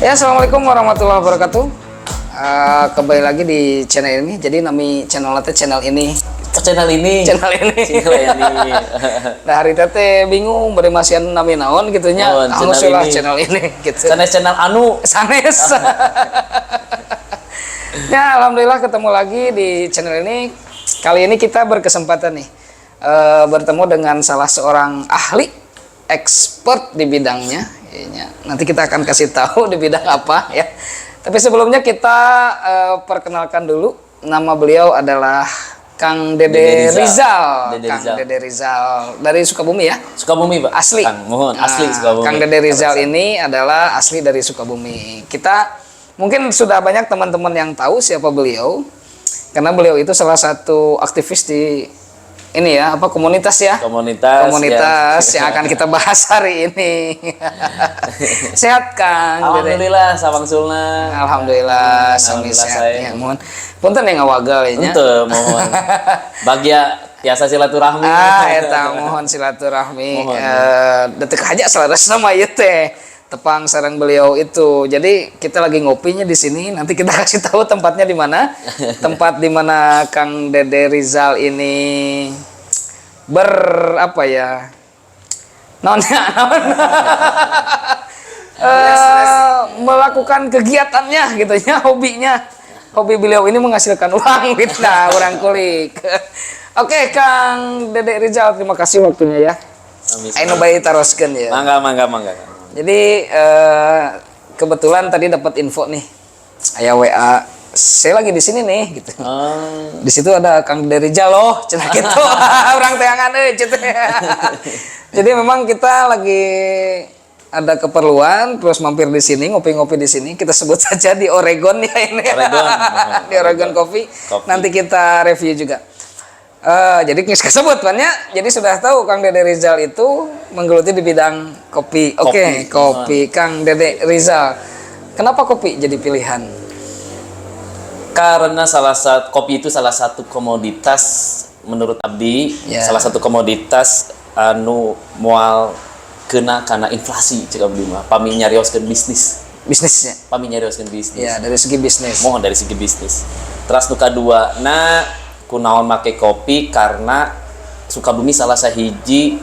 Ya, assalamualaikum warahmatullahi wabarakatuh. Kembali lagi di channel ini. Jadi nami channel teh channel ini. Oh, channel ini. Channel ini. Channel ini. Nah, hari teh bingung bari masihan nami naon gitu nya. Oh, Anu channel lah ini. Channel ini gitu. Channel channel anu. Sanes. Ya, alhamdulillah ketemu lagi di channel ini. Kali ini kita berkesempatan nih bertemu dengan salah seorang ahli expert di bidangnya. Kayaknya. Nanti kita akan kasih tahu di bidang apa ya. Tapi sebelumnya kita perkenalkan dulu, nama beliau adalah Kang Dede, Dede Rizal. Rizal. Dede Kang Rizal. Dede Rizal dari Sukabumi ya. Sukabumi, Pak. Asli. Kang, mohon asli Nah, Sukabumi. Kang Dede Rizal ini adalah asli dari Sukabumi. Kita mungkin sudah banyak teman-teman yang tahu siapa beliau. Karena beliau itu salah satu aktivis di ini ya, apa, komunitas ya? Komunitas. Komunitas ya. yang akan kita bahas hari ini. Sehat, Kang Dede? Alhamdulillah, sawangsulna. Alhamdulillah, sami Alhamdulillah, sehat. saya. Ya, mohon. Punten yang ngawagel ya, nya. Henteu, mohon. Bagja tiasa silaturahmi. Ah, eta mohon silaturahmi. Mohon. Detik aja selaras sama ieu teh. Tepang sareng beliau itu. Jadi kita lagi ngopinya di sini. Nanti kita kasih tahu tempatnya di mana. Tempat di mana Kang Dede Rizal ini ber apa ya? Naonnya, naon? Melakukan kegiatannya gitu ya, hobinya. Hobi beliau ini menghasilkan uang gitu, nah, orang kulik. Oke, Kang Dede Rizal, terima kasih waktunya ya. Sami. Ayo bade taroskeun ya. Mangga, mangga, mangga. Jadi kebetulan tadi dapat info nih. Aya WA, saya lagi di sini nih gitu. Oh. Di situ ada Kang Dede Rizal loh, cenah gitu. Urang teangan euy cenah. Jadi memang kita lagi ada keperluan terus mampir di sini, ngopi-ngopi di sini. Kita sebut saja di Oregon ya ini. Oregon. Di Oregon Coffee. Coffee. Nanti kita review juga. Jadi nggak kesebut banyak. Jadi sudah tahu Kang Dede Rizal itu menggeluti di bidang kopi. Oke, Kopi. kopi. Kang Dede Rizal. Kenapa kopi jadi pilihan? Karena salah satu kopi itu salah satu komoditas menurut abdi, salah satu komoditas anu moal kena karena inflasi cek abdi mah. Pami nyarioskeun bisnis. Bisnisnya. Pami nyarioskeun bisnis. Ya, dari segi bisnis. Mohon dari segi bisnis. Terus nu kadua na kunaon make kopi, karena Sukabumi salah sahiji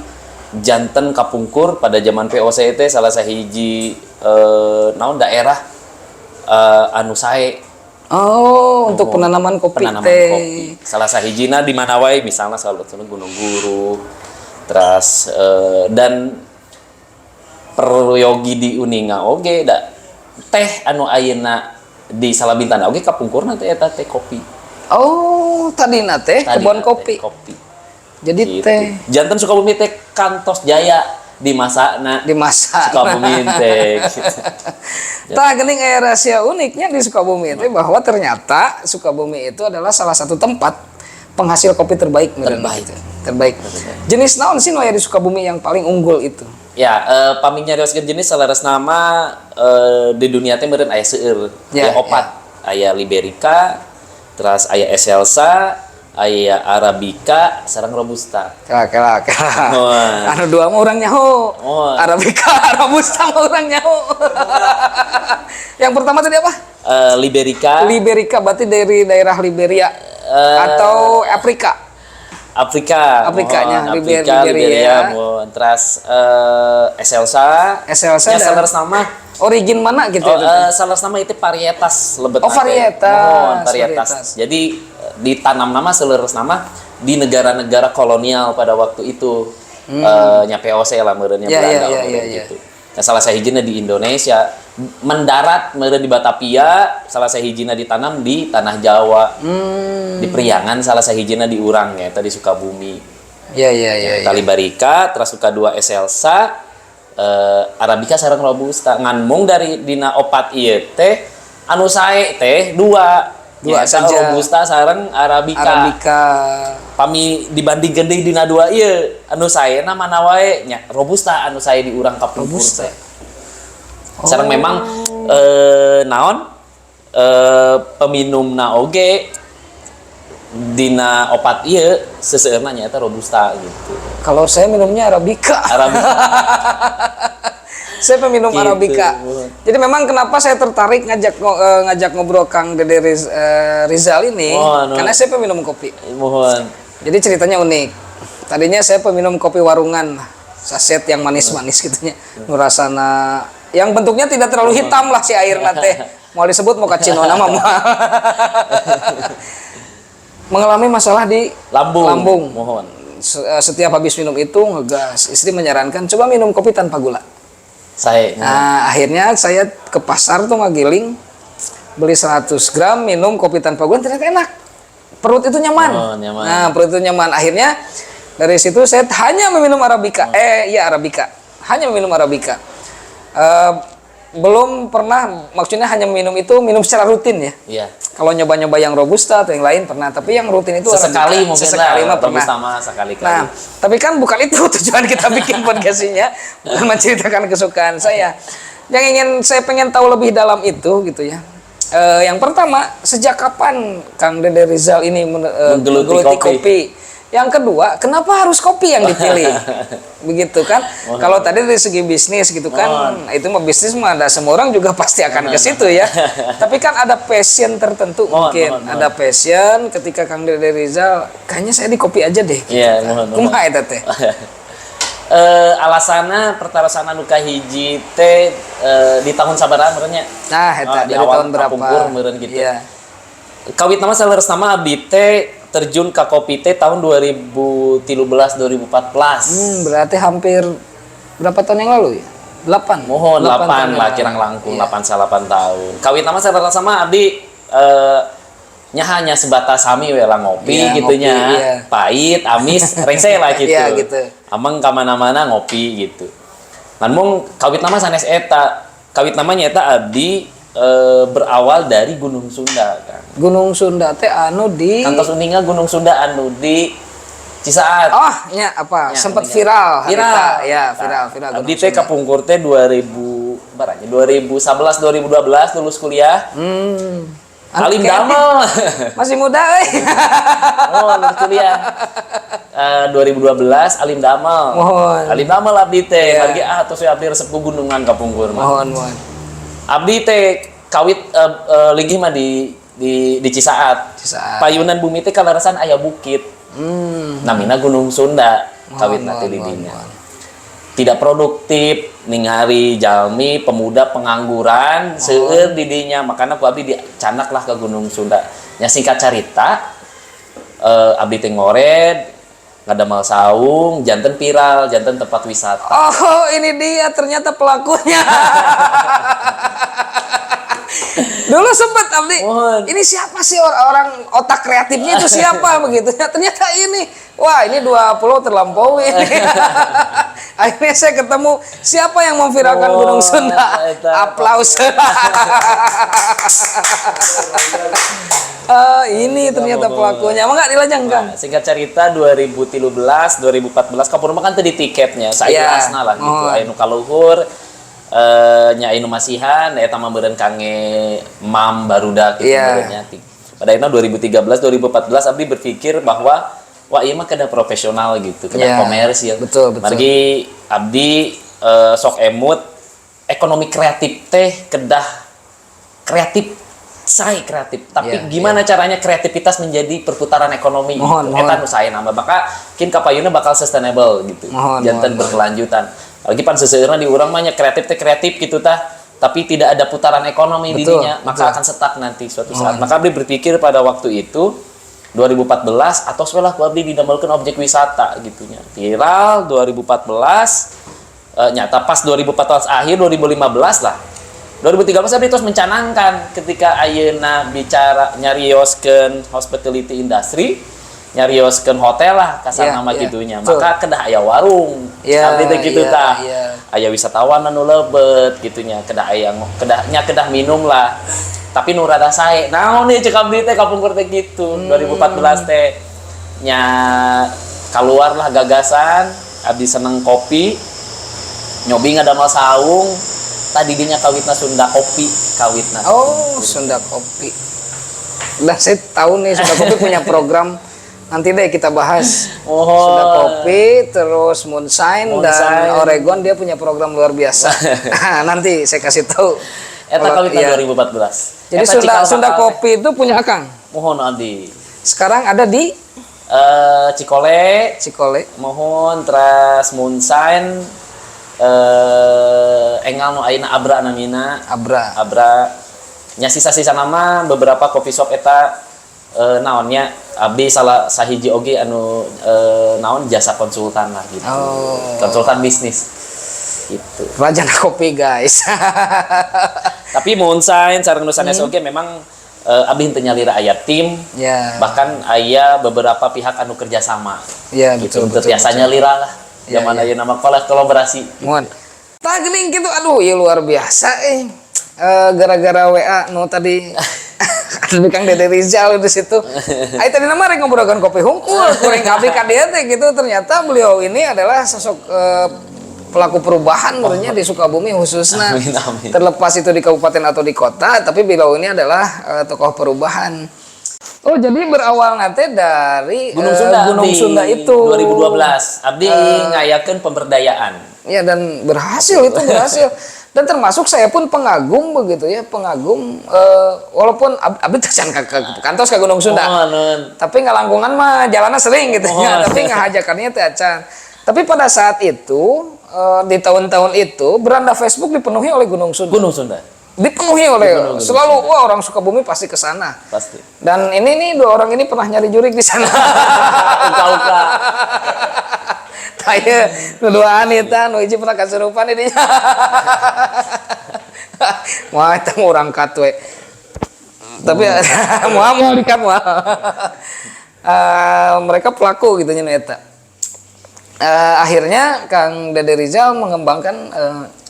janten kapungkur pada zaman VOC itu salah sahiji naon daerah anu sae. Oh, untuk penanaman kopi penanaman teh. Kopi. Salah sahijina di mana wae, misalnya salah satu Gunung Guru. Terus dan peryogi diuninga oge da teh anu ayeuna di Salabintana oge kapungkurna teh eta teh kopi. Oh, tadi teh Tadina kebun teh kopi. Kopi. Jadi Gitu. teh Janten Sukabumi teh kantos jaya di masana di masa Sukabumi teh gitu. Tah, geuning aya rahasia uniknya di Sukabumi itu bahwa ternyata Sukabumi itu adalah salah satu tempat penghasil kopi terbaik meureun Terbaik. gitu. Terbaik. Jenis naon sih nu aya di Sukabumi yang paling unggul itu? Ya, pami nyarioskeun jenis, saleresna mah di dunia teh meureun aya seueur. Aya opat. Aya Liberica, terus aya Excelsa, aya Arabica, sareng Robusta. Kela kela kela. Wah. Anu dua mah urang nyaho. Oh. Arabica, Robusta mah urang nyaho. Yang pertama tadi apa? Liberica. Liberica berarti dari daerah Liberia atau Afrika. Afrika. Afrikanya, mohon. Afrika, Liberia. Liberia, mohon. Terus Excelsa. Excelsa Ya, saleresna mah origin mana gitu Oh, itu? Saleresna mah itu varietas lebet Oh, varietas, Mohon, varietas. Varietas. Jadi ditanam nama saleresna mah di negara-negara kolonial pada waktu itu. Nya VOC lah meureun nya, Belanda meureun gitu. Nah, salah sahijina di Indonesia mendarat meureun di Batavia, salah sahijina ditanam di tanah Jawa. Di Priangan salah sahijina di urang ya, tadi Sukabumi. Iya. Liberica, terus dua Excelsa, Arabica sareng Robusta. Ngan mung dari dina opat ieu teh anu sae teh dua. Dua Nyaeta saja. Robusta sareng Arabica. Arabica. Pami dibandingkeun deui dina dua ieu, anu saena mana wae nya Robusta anu sae di urang kapungkur Robusta. teh. Sareng memang naon peminumna oge dina opat ieu seseueurna nyaeta Robusta gitu. Kalau saya minumnya Arabica. Arabica. Saya peminum Gitu. Arabica. Jadi memang kenapa saya tertarik ngajak ngobrol Kang Dede Rizal ini, Mohon, karena saya peminum kopi. Mohon. Jadi ceritanya unik. Tadinya saya peminum kopi warungan, saset yang manis-manis gitu nya. Nu rasana yang bentuknya tidak terlalu hitam lah si air teh. Mau disebut mochaccino nama mah. Mengalami masalah di Lambung. Lambung. Mohon. Setiap habis minum itu ngegas. Istri menyarankan coba minum kopi tanpa gula. Saya. Nah, akhirnya saya ke pasar tuh ngagiling beli 100 gram, minum kopi tanpa gula, ternyata enak. Perut itu nyaman. Oh, nyaman. Nah, perut itu nyaman. Akhirnya dari situ saya hanya meminum Arabica. Iya Arabica. Hanya meminum Arabica. Belum pernah, maksudnya hanya minum itu minum secara rutin ya. Iya. Kalau nyoba-nyoba yang robusta atau yang lain pernah, tapi yang rutin itu Sesekali Arabica. mungkin Sesekali lah. mah pernah. Robusta mah sekali-kali. Nah, tapi kan bukan itu tujuan kita bikin podcastnya, bukan menceritakan kesukaan saya. Yang ingin saya pengen tahu lebih dalam itu gitu ya. Yang pertama, sejak kapan Kang Dede Rizal ini menggeluti menggeluti kopi? Kopi? Yang kedua, kenapa harus kopi yang dipilih? Begitu kan? Kalau tadi dari segi bisnis gitu kan, itu mah bisnis mah ada, semua orang juga pasti akan ke situ ya. Tapi kan ada passion tertentu mungkin. Mohon, mohon. Ada passion ketika Kang Dede Rizal, kayaknya saya di kopi aja deh. Gitu Iya, kan. mohon, mohon. Kumaha eta teh? Alasanna pertarosana nu kahiji teh di tahun sabaraha meureun nya? Nah, eta Ah, di dari awal tahun berapa? kapungkur meureun gitu. Iya. Kawit nama saleresna mah abdi teh terjun ke kopi teh tahun 2013 2014. Berarti hampir berapa tahun yang lalu ya? 8. Mohon 8 8 tahun yang lah lalu. Kirang langkung Iya. 8 8 tahun. Kawit nama saleresna mah abdi nya hanya sebatas sami we lah ngopi Iya, gitu nya. ngopi, iya. Pahit, amis, rengse lah gitu. Iya, gitu. Ameng ka mana-mana ngopi gitu. Namun kawit nama sanes eta, kawit namanya eta abdi berawal dari Gunung Sunda kan. Gunung Sunda teh anu di Kantos uninga Gunung Sunda anu di Cisaat. Oh, nya apa? Ya, Sempat uninga. viral Viral. harita. Ya, viral, viral Gunung Abdi teh Sunda. kapungkur teh 2000 baranya 2011 2012 lulus kuliah. Alim Oke. damel. Masih muda euy. Oh, lulus kuliah. 2012 alim damel. Mohon. Alim damel abdi teh. Iya. Margi ah tos we abdi resep ku gunungan kapungkur mah. Mohon, mohon. Abdi teh kawit linggih mah di Cisaat. Cisaat. Payunan bumi teh kaleresan aya bukit. Namina Gunung Sunda kawit Mohon, nanti di mohon, dinya. mohon. Tidak produktif, ningali jalmi pemuda pengangguran, seueur di dinya, makanya ku abdi dicandak lah ke Gunung Sunda. Nya singkat carita, abdi teh ngored, ngadamel saung, janten viral, janten tempat wisata. Oh, ini dia ternyata pelakunya. Dulu sempat abdi, Mohon. ini siapa sih orang-orang otak kreatifnya itu siapa begitu? Ternyata ini, wah, ini dua pulau terlampaui. Akhirnya saya ketemu siapa yang memviralkan Oh, Gunung Sunda. eta. Aplaus. Ini ternyata pelakunya. Emang nggak dilajeng kan? Nah, singkat cerita 2013, 2014 kapur mah kan tadi tiketnya, saya Iya. asna lah gitu. Oh. Aya nu kaluhur nya aya nu masihan eta mah meureun kange mam barudak gitu Iya. meureun nya. Pada akhirnya 2013, 2014 abdi berpikir bahwa wah, ieu mah kedah profesional gitu, kedah Iya. komersil. Betul, betul. Margi abdi sok emut ekonomi kreatif teh kedah kreatif, saya kreatif, tapi gimana caranya kreativitas menjadi perputaran ekonomi Mohon, gitu. mohon. Eta nu saya nambah maka kin kapayuna bakal sustainable gitu, Mohon, janten mohon, berkelanjutan. Lagi pan seseueurna di urang mah nya kreatif teh kreatif gitu tah, tapi tidak ada putaran ekonomi di dinya, maka akan stuck nanti suatu saat. Maka abdi berpikir pada waktu itu 2014 atau lah ku abdi didamelkeun objek wisata gitunya. Viral 2014, nyata pas 2014 akhir 2015 lah, 2013 abdi terus mencanangkan ketika ayeuna bicara nyarioskeun hospitality industry, nyarioskeun hotel lah kasar nama gitunya, maka kedah aya warung. Abdi teh gitu tah, aya wisatawan anu lebet gitunya, kedah aya kedah nya kedah minum lah, tapi nu rada sae naon nih cek abdi teh kapungkur teh gitu. 2014 teh nya keluarlah gagasan abdi seneng kopi, nyobi ngadamel saung tadi dinya kawitna Sunda Kopi kawitna. Oh, Sunda Kopi. Nah, saya tahu nih Sunda Kopi punya program Nanti deh kita bahas. Oh. Sunda Kopi, terus Moonshine, dan Moonshine. Oregon, dia punya program luar biasa. Nah, nanti saya kasih tahu. Eta kawitan Iya. 2014. Jadi Eta Sunda cikal Sunda bakal teh. Kopi itu punya Akang. Muhun, abdi. Sekarang ada di Cikole, Cikole. Muhun, terus Moonshine, enggal nu ayeuna Abra namina. Abra. Abra. Nya sisa-sisa nama beberapa coffee shop eta, naonnya, abdi salah sahiji oge anu naon, jasa konsultan lah gitu. Oh. Konsultan bisnis gitu. Rajana kopi, guys. Tapi Moonshine sareng nu sanes oge memang abdi henteu nyalira, aya tim. Bahkan aya beberapa pihak anu kerjasama. Gitu. Betul, Teu tiasa nyalira lah. Zaman ayeuna mah kolaborasi. Muhun. Tah geuning gitu, aduh, ya luar biasa eh. Gara-gara WA nu tadi ada Kang Dede Rizal di situ. Ai tadi nama rek ngobrolkan kopi hungkul, kurang kabeh ka dieu teh gitu. Ternyata beliau ini adalah sosok pelaku perubahan menurutnya di Sukabumi khususnya. Amin, amin. Terlepas itu di kabupaten atau di kota, tapi beliau ini adalah tokoh perubahan. Oh, jadi berawal nanti dari Gunung Sunda, Gunung abdi. Sunda itu. 2012 abdi ngayakeun pemberdayaan. Ya, dan berhasil itu, berhasil. Dan termasuk saya pun pengagum begitu ya, pengagum, walaupun abdi teh can ke kantos ke Gunung Sunda. Oh, nun. Tapi ngalangkungan mah jalannya sering gitu ya, Oh. tapi ngahajakannya teh acan. Tapi pada saat itu, di tahun-tahun itu beranda Facebook dipenuhi oleh Gunung Sunda. Gunung Sunda. Dipenuhi oleh selalu, wah, orang Sukabumi pasti ke sana. Pasti. Dan ini nih dua orang ini pernah nyari jurik di sana. Uka-uka. Tah ieu nu duaan eta, nu hiji pernah kasurupan ini. Wah, eta mah urang cut we. Tapi moal moal di-cut moal. Mereka pelaku gitu nya nu eta. Akhirnya Kang Dede Rizal mengembangkan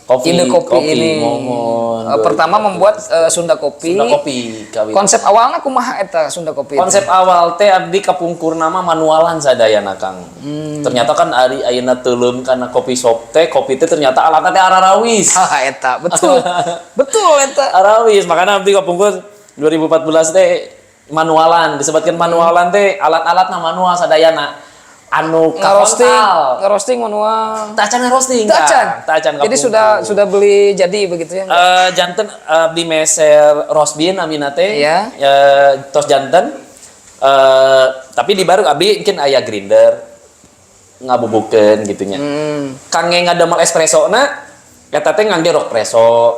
Kopi, ide kopi, kopi, ini. Muhun. Pertama membuat Sunda Kopi. Sunda Kopi kawin. Konsep awalnya kumaha eta Sunda Kopi itu? Konsep awal teh abdi kapungkur nama manualan sadayana, Kang. Ternyata kan ari ayeuna teuleum kana kopi shop teh, kopi teh ternyata alatna teh ararawis. Ah, eta betul. Betul eta. Arawis, makanya abdi kapungkur 2014 teh manualan, disebutkan manualan teh alat-alatna manual sadayana. Anu Ngerosting, kakontal. ngerosting manual. Teu acan ngerosting, Teu acan. Kang. Teu acan Jadi kapungkur. sudah beli jadi begitu ya? Janten abdi meser roast bean namina teh. Iya. Tos janten. Tapi di baru abdi mungkin aya grinder ngabubukeun gitu nya. Kangge ngadamel espresso na eta teh ngangge rock presso.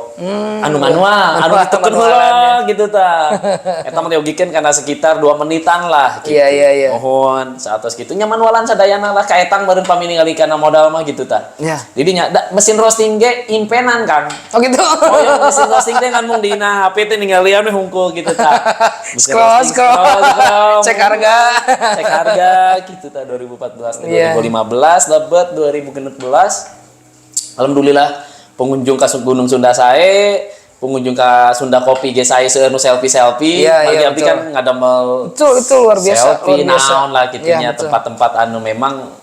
Anu manual, anu Manual, diteken manualan, heula gitu tah. Eta mah diogikeun kana sekitar 2 menitan lah gitu. Iya. Muhun, saatos kitu nya manualan sadayana lah, kaetang meureun pami ningali kana modal mah gitu tah. Jadi nya da, mesin roasting ge impenan, Kang. Oh gitu. Oh ya, mesin roasting teh kan mung dina HP teh ninggalian we hungkul gitu tah. Mesin Scroll, roasting, scroll. scroll. Cek harga. Cek harga gitu tah 2014 teh. 2015 lebet 2016, alhamdulillah pengunjung ke Gunung Sunda sae, pengunjung ke Sunda Kopi ge sae, seueur nu selfie-selfie. Iya, Margi abdi kan ngadamel Betul, itu luar biasa, selfie luar biasa. naon lah gitu nya, tempat-tempat anu memang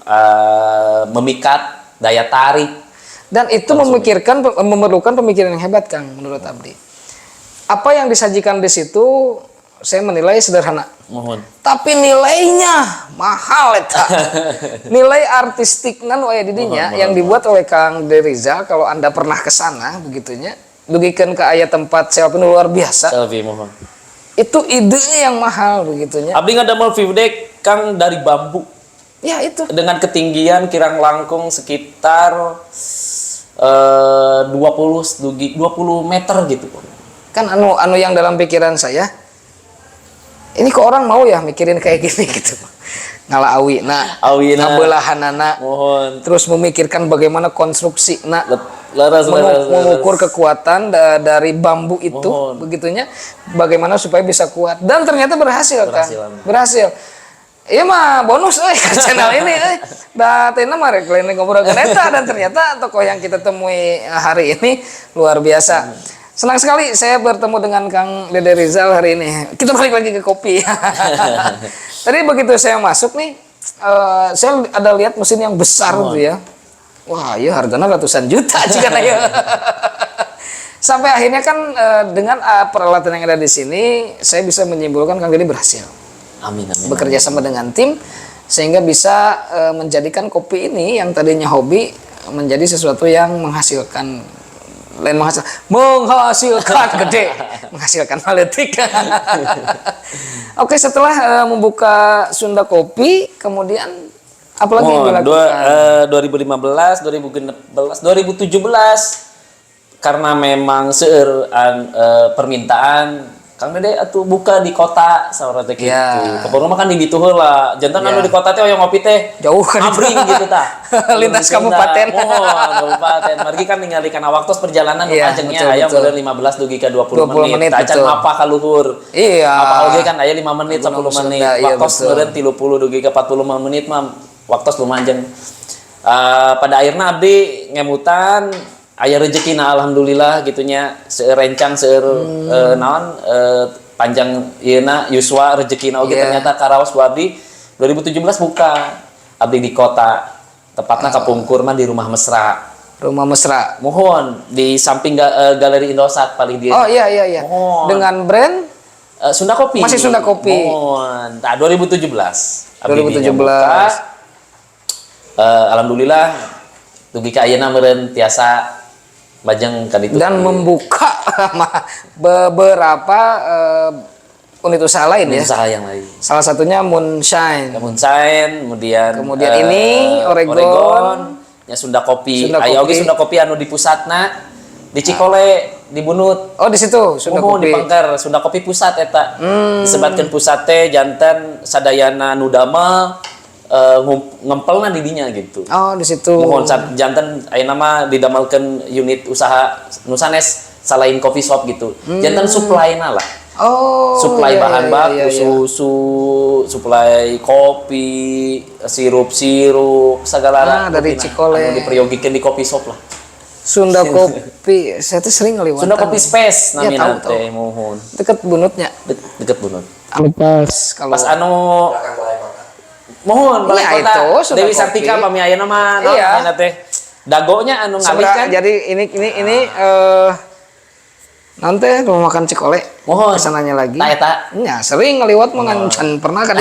memikat daya tarik. Dan itu memikirkan memerlukan pemikiran yang hebat, Kang, menurut abdi. Apa yang disajikan di situ saya menilai sederhana. Muhun. Tapi nilainya mahal eta. Nilai artistik nu aya di dinya yang dibuat oleh Kang Derizal, kalau Anda pernah ke sana begitunya, dugikeun ke aya tempat selfie nu luar biasa. Selfie, muhun. Itu idenya yang mahal begitunya. Abdi ngadamel view deck, Kang, dari bambu. Ya itu. Dengan ketinggian kirang langkung sekitar 20 dugi 20 meter gitu. Kan anu anu yang dalam pikiran saya ini, kok orang mau ya mikirin kayak gini gitu. Ngala awi nah, Awina. ngabelahanana, Muhun. Terus memikirkan bagaimana konstruksi nah, Leres, leres, mengukur kekuatan dari bambu itu Muhun. Begitunya, bagaimana supaya bisa kuat, dan ternyata berhasil, kan? Berhasil. Berhasil. Iya mah bonus euy ke channel ini euy. Da teh mah rek lain ngobrol eta, dan ternyata tokoh yang kita temui hari ini luar biasa. Senang sekali saya bertemu dengan Kang Dede Rizal hari ini. Kita balik lagi ke kopi. Tadi begitu saya masuk nih, saya ada lihat mesin yang besar tuh ya. Wah, iya harganya ratusan juta jika ya. Sampai akhirnya kan dengan peralatan yang ada di sini, saya bisa menyimpulkan Kang Dede berhasil. Amin, amin. Bekerja sama dengan tim sehingga bisa menjadikan kopi ini yang tadinya hobi menjadi sesuatu yang menghasilkan, lain menghasilkan gede, menghasilkan politik. Oke, setelah membuka Sunda Kopi, kemudian apalagi yang Oh, dilakukan? 2015, 2016, 2017 karena memang seueur permintaan, "Kang Dede atuh buka di kota," saur teh kitu. Kapungkur mah kan di ditu heula. Janten anu di kota teh hoyong ngopi teh Jauh kan itu. Abring gitu tah. Lintas Di Sunda. kabupaten. Mohon kabupaten. Margi kan ningali kana waktu perjalanan nu panjangnya aya meureun 15 dugi ka 20, 20 menit. Menit, Tah, acan betul. mapah ka luhur. Mapah oge kan aya 5 menit, 10 Gunung menit. Sunda, iya, Waktu meureun 30 dugi ka 45 menit mah waktu lumayan. Pada akhirnya abdi ngemutan aya rezekina, alhamdulillah gitunya, seueur rencang, seueur naon panjang ieuna yuswa rezekina oge ternyata karaos ku abdi 2017 buka abdi di kota, tepatnya kapungkur mah di Rumah Mesra. Rumah Mesra. Mohon, di samping Galeri Indosat paling di Oh, iya. Mohon. Dengan brand Sunda Kopi. Masih Sunda Kopi. Mohon. Nah, 2017. Abdi 2017. buka. Alhamdulillah dugi ka ayeuna meureun tiasa majeng ka ditu. Dan membuka beberapa unit usaha lain ya. Usaha yang lain. Salah satunya Moonshine. Moonshine, kemudian Kemudian ini, Oregon. Oregon, ya Sunda Kopi. Sunda Aya oge Kopi. Sunda Kopi anu di pusatna di Cikole, di Bunut. Oh, di situ Sunda Muhun Kopi. di Pengker, Sunda Kopi pusat eta. Disebatkeun pusat teh janten sadayana nu damel ngempelna di dinya gitu. Oh, di situ. Mohon, janten ayeuna mah didamelkeun unit usaha nu sanes selain coffee shop gitu. Janten supply-na lah. Oh, Supply bahan baku, susu, supply kopi, sirup-sirup, segala Ah, dari Cikole. anu diperyogikeun di coffee shop lah. Sunda Kopi, saya tuh sering ngeliwatan. Sunda Kopi Space Iya, namina tahu, tahu. teh, muhun. Deket Bunutnya. Deket Bunut. Anu pas kalau Pas anu mohon balai Iya, kota itu, Sunda Dewi Kopi. Sartika pami ayeuna mah naon namina teh? Dagonya anu ngalih kan. Jadi ini nanti rumah makan Cikole. Mohon. Kesananya lagi. Tah eta. Ya, sering ngeliwat mah ngan can pernah kan.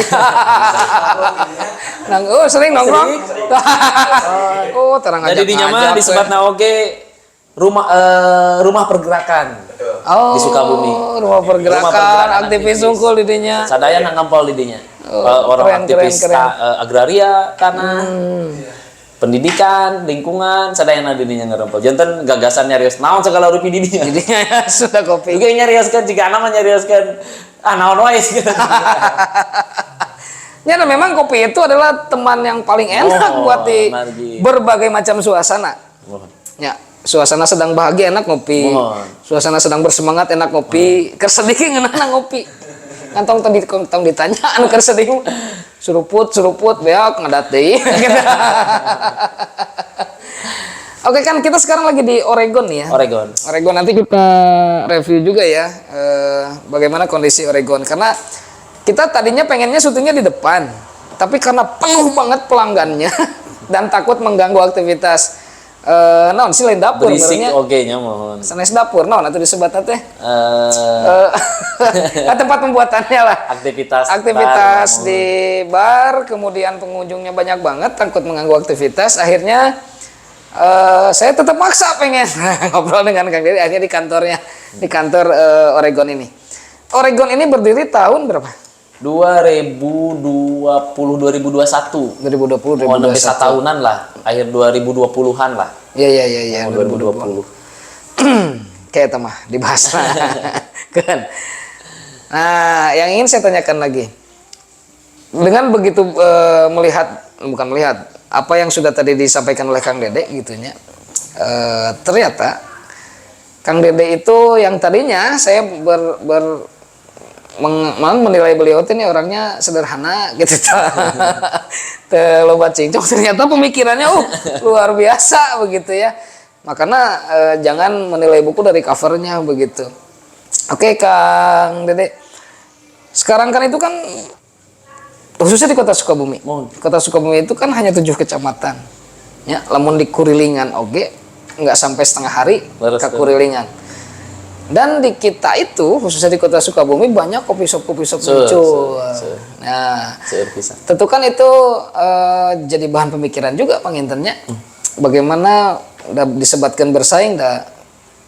Nang, oh, sering nongkrong. Oh, terang Jadi di mah disebatna oge rumah pergerakan. Oh, di Sukabumi. Rumah pergerakan, Rumah pergerakan aktivis aktivis. sungkul di dinya. Sadaya ngempol di dinya. Oh, Orang keren, aktivis keren, keren. Agraria, tanah, pendidikan, lingkungan, sadayana di dinya ngerempol. Janten gagasan nyarios naon segala rupi di dinya. Jadinya Sunda Kopi. Juga nyarioskeun jika mah nyarioskeun ah naon wae gitu. Ya, nah, memang kopi itu adalah teman yang paling enak Oh, buat di margi. berbagai macam suasana. Mohon. Ya, suasana sedang bahagia enak ngopi. Mohon. Suasana sedang bersemangat enak ngopi. Keur sedih ngeunah ngopi. Kan tong tadi tong ditanya anu keur sedih mah, suruput suruput beak ngadat deui. Gitu. Oke, kan kita sekarang lagi di Oregon nih ya. Oregon. Oregon nanti kita review juga ya, bagaimana kondisi Oregon, karena kita tadinya pengennya syutingnya di depan, tapi karena penuh banget pelanggannya dan takut mengganggu aktivitas naon sih, lain dapur Berisik meureunnya. oge nya mohon. Sanes dapur, naon atau disebut teh tempat pembuatannya lah. Aktivitas Aktivitas bar, di bar, kemudian pengunjungnya banyak banget, takut mengganggu aktivitas, akhirnya saya tetap maksa pengen ngobrol dengan Kang Deddy, akhirnya di kantornya, di kantor Oregon ini. Oregon ini berdiri tahun berapa? 2020 2021. 2020. Oh, nembe 2021. satahunan lah, akhir 2020-an lah. Iya. Oh, 2020. Kayak itu mah dibahas kan. Nah, yang ingin saya tanyakan lagi. Dengan begitu melihat, bukan melihat apa yang sudah tadi disampaikan oleh Kang Dede gitunya. Ternyata Kang Dede itu yang tadinya saya ber, ber menilai beliau tuh ini orangnya sederhana gitu, teu loba cingcong, ternyata pemikirannya luar biasa begitu ya. Makanya jangan menilai buku dari covernya begitu. Oke, Kang Dede, sekarang kan itu kan khususnya di Kota Sukabumi. Mohon. Kota Sukabumi itu kan hanya 7 kecamatan ya, lamun di kurilingan oge nggak sampai setengah hari Leres ke tuh. Kurilingan. Dan di kita itu, khususnya di Kota Sukabumi, banyak coffee shop coffee shop muncul. Nah, Seueur pisan. Tentu kan itu jadi bahan pemikiran juga panginten nya. Bagaimana udah disebatkan bersaing dah,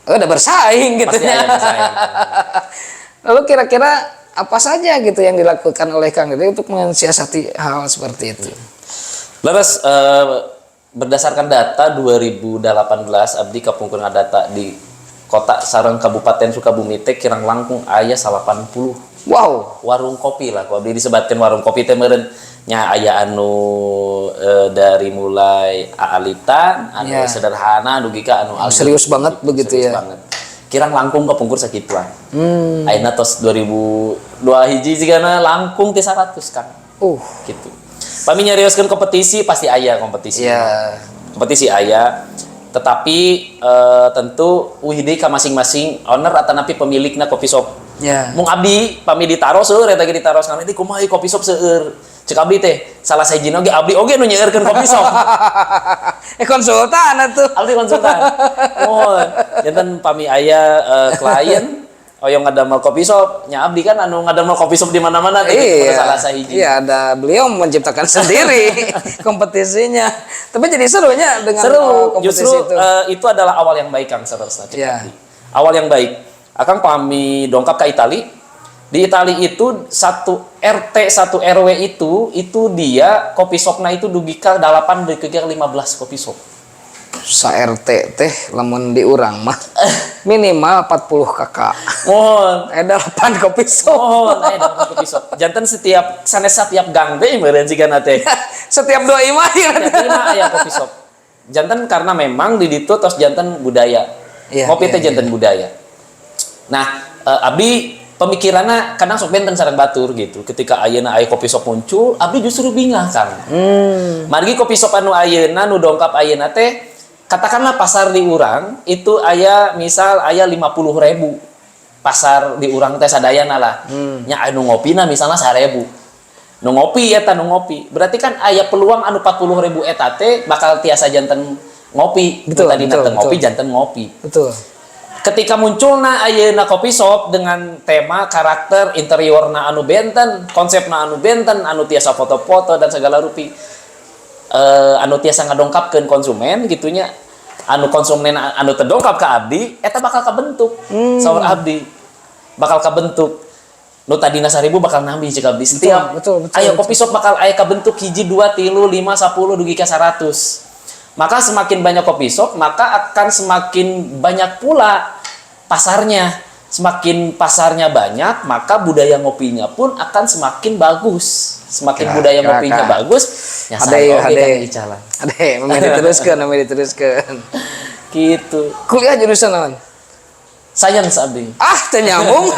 udah bersaing gitu Pasti ya. Aya bersaing. Lalu kira-kira apa saja gitu yang dilakukan oleh Kang Dede untuk mensiasati hal seperti itu? Leres, berdasarkan data 2018, abdi kapungkur data di kota sareng Kabupaten Sukabumi teh kirang langkung aya 80 warung kopi lah. Ku abdi disebatkeun warung kopi teh meureun nya aya anu dari mulai aalitan, anu sederhana, dugi ka anu ageung. Serius banget begitu Serius ya. Banget. Kirang langkung kapungkur sakituan. Ayeuna tos 2002 hiji jigana langkung ti 100, Kang. Gitu. Pami nyarioskeun kompetisi, pasti aya kompetisi. Kompetisi aya. Tetapi tentu uih deui ka masing-masing owner atau napi pemilikna coffee shop. Mung abdi pami ditaros seueur eta ge, ditaros kami di kumaha ieu coffee shop seueur. Cek abdi teh salah sahijina oge abdi oge nu nyeurkeun coffee shop. Eh, konsultan atuh. Abdi konsultan. Oh, janten pami aya klien oyong ngadamel coffee shop, nya abdi kan anu ngadamel coffee shop di mana-mana teh gitu, salah sahiji. Iya, ada beliau menciptakan sendiri kompetisinya. Tapi jadi serunya dengan Seru, kompetisi justru itu. Itu adalah awal yang baik, Kang, seterusnya cek abdi. Awal yang baik. Akang pami dongkap ke Itali. Di Itali itu satu RT, satu RW itu dia coffee shopna itu dugi ka 8 dugi ka 15 coffee shop. Sa RT teh lamun di urang mah minimal 40 KK. Mohon. Eh, 8 coffee shop. Mohon, aya 8 coffee shop. Janten setiap sanes setiap gang teh meureun sigana teh. Setiap dua imah ya. Setiap imah aya coffee shop. Janten karena memang di ditu tos janten budaya. Ngopi teh janten budaya. Nah, abdi pemikirannya kadang sok benten sareng batur gitu. Ketika ayeuna aya coffee shop muncul, abdi justru bingah, Kang. Margi coffee shop anu ayeuna nu dongkap ayeuna teh, katakanlah pasar di urang itu aya, misal aya 50.000 pasar di urang teh sadayana lah. Nya anu ngopina misalnya 1000. Nu ngopi eta nu ngopi. Berarti kan aya peluang anu 40.000 eta teh bakal tiasa janten ngopi. Tadi ngopi janten ngopi. Ketika munculna ayeuna coffee shop dengan tema karakter interiorna anu benten, konsepna anu benten, anu tiasa foto-foto dan segala rupi. Anu tiasa ngadongkapkeun konsumen gitunya, anu konsumen anu terdongkap ke abdi eta bakal kabentuk. Saur abdi bakal kabentuk nu tadina 1000 bakal nambih cek abdi setiap Betul, betul, ayo coffee shop bakal aya kabentuk hiji, dua, tilu, lima, 10 dugi ka 100. Maka semakin banyak coffee shop, maka akan semakin banyak pula pasarnya. Semakin pasarnya banyak, maka budaya ngopinya pun akan semakin bagus. Semakin budaya ngopinya bagus, ya Hade, saya oge hade. Kan icalan. Hade, memang diteruskan, memang diteruskan. Gitu. Kuliah jurusan naon? Science abdi. Ah, teu nyambung.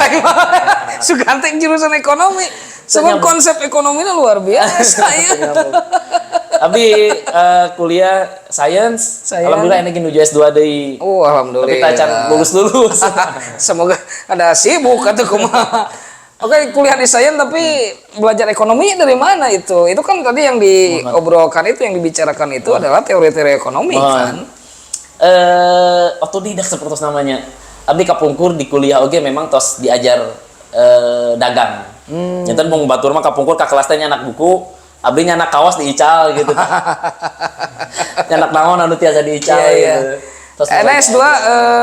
Sugan teh jurusan ekonomi. Sebab Nyambung. Konsep ekonominya luar biasa ya. Abdi kuliah science, Science. Alhamdulillah ini nuju S2 deui. Oh, alhamdulillah. Tapi tacan lulus-lulus. Semoga ada sibuk atau kumaha. Oke, kuliah di sains tapi belajar ekonomi dari mana itu? Itu kan tadi yang diobrolkan itu, yang dibicarakan itu adalah teori-teori ekonomi kan. Otodidak seperti namanya. Abdi kapungkur di kuliah oge memang tos diajar dagang. Janten mung batur mah kapungkur ka kelas teh nyandak buku, abdi nyandak kaos diical gitu. Nyandak naon anu tiasa diical Iya. gitu. Tos Nah, S2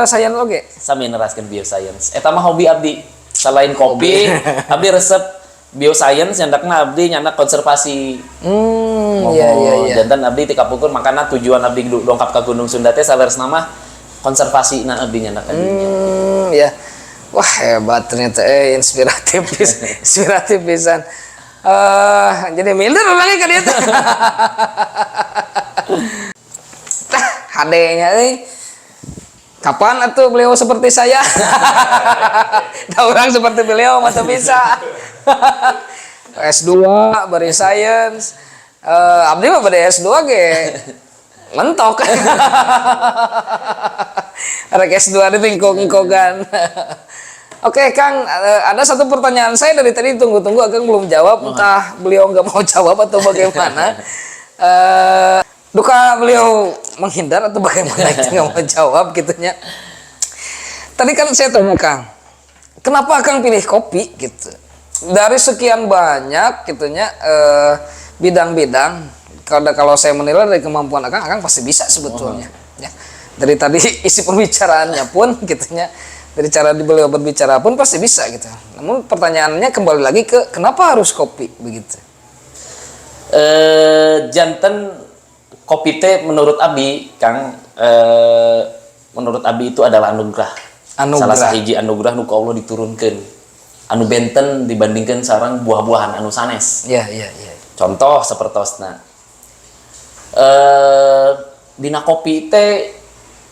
sains oge. Sami neraskeun bioscience. Eta mah hobi abdi. Selain kopi, abdi resep bioscience, nyandakna abdi nyandak konservasi. Iya. Janten abdi ti kapungkur makana tujuan abdi dongkap ka Gunung Sunda teh saleresna mah konservasi na abdi nyandak ka dinya. Ya. Wah, hebat ternyata, inspiratif inspiratif pisan. Jadi minder lagi ke dia tuh. Tah, HD-nya euy. Kapan atuh beliau seperti saya? Da orang seperti beliau mah teu bisa. S2 bari science. Abdi mah pada S2 ge mentok. Rek S2 di tingkong-tingkongan. Oke Kang, ada satu pertanyaan saya dari tadi tunggu-tunggu, Akang belum jawab, entah beliau nggak mau jawab atau bagaimana. Duka beliau menghindar atau bagaimana itu nggak mau jawab gitunya. Tadi kan saya tanya Kang, kenapa Kang pilih kopi gitu? Dari sekian banyak gitunya bidang-bidang, kalau kalau saya menilai dari kemampuan Akang, Akang pasti bisa sebetulnya. Ya. Dari tadi isi pembicaraannya pun gitunya, dari cara beliau berbicara pun pasti bisa gitu. Namun pertanyaannya kembali lagi ke kenapa harus kopi begitu? Janten kopi teh menurut Abi, Kang, menurut Abi itu adalah anugerah. Anugerah. Salah sahiji anugerah nu ku Allah diturunkan. Anu benten dibandingkan sareng buah-buahan anu sanes. Iya. Contoh sepertosna. Dina kopi teh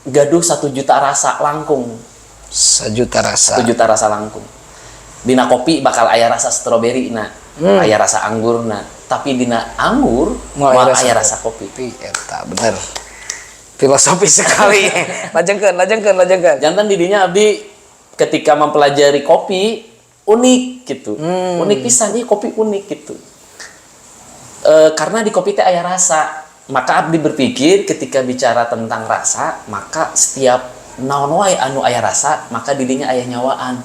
gaduh 1 juta rasa langkung. 1 juta rasa. 1 juta rasa langkung. Dina kopi bakal aya rasa stroberi na, aya rasa anggur na. Tapi dina anggur moal moal aya aya rasa rasa kopi. Kopi eta bener. Filosofi sekali. Lajengkeun, lajengkeun, lajengkeun. Janten didinya abdi ketika mempelajari kopi unik gitu. Unik pisan ih kopi unik gitu. Karena di kopi teh aya rasa. Maka abdi berpikir ketika bicara tentang rasa, maka setiap naon wae anu aya rasa, maka didinya aya nyawaan.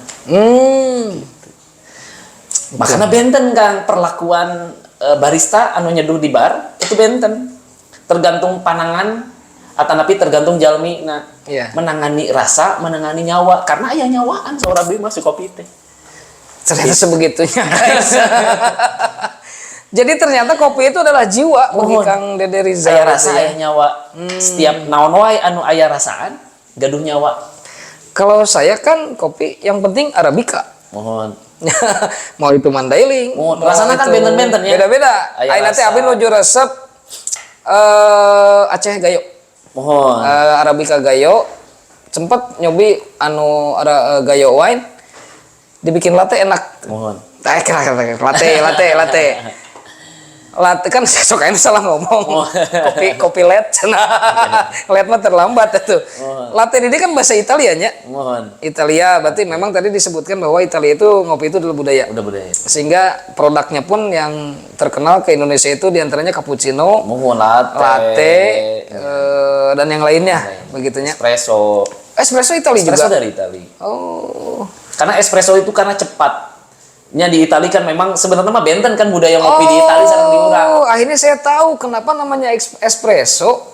Makanya benten, Kang, perlakuan barista anu nyeduh di bar itu benten. Tergantung panangan atau napi tergantung jalmi nah menangani rasa, menangani nyawa karena aya nyawaan seorang abdi masuk kopi teh. Ternyata sebegitunya, guys. Jadi ternyata kopi itu adalah jiwa bagi Mohon. Kang Dede Rizal. Aya rasa gitu ya. Aya nyawa. Setiap naon wae anu aya rasaan gaduh nyawa. Kalau saya kan kopi yang penting Arabica. Mohon. Mau itu Mandailing, Mohon. mau Rasanya kan itu- benten-benten ya. Beda-beda. Aya Ayeuna teh rasa. abdi nuju resep Aceh Gayo. Mohon. Arabica Gayo. Sempet nyobi anu ada Gayo wine dibikin latte enak. Mohon. Eh, latte, latte, latte. Latte kan sok aing salah ngomong. Kopi kopi let cenah. Let mah terlambat itu. Latte ini kan bahasa Italia nya. Mohon. Italia berarti memang tadi disebutkan bahwa Italia itu ngopi itu adalah budaya. Udah budaya. Sehingga produknya pun yang terkenal ke Indonesia itu diantaranya cappuccino, Mohon latte. latte, dan yang lainnya begitunya. Espresso. Espresso Italia Espresso juga. dari Itali. Oh. Karena espresso itu karena cepat. Nya di Itali kan memang sebenarnya mah benten kan budaya ngopi di Itali sareng di urang. Oh, akhirnya saya tahu kenapa namanya espresso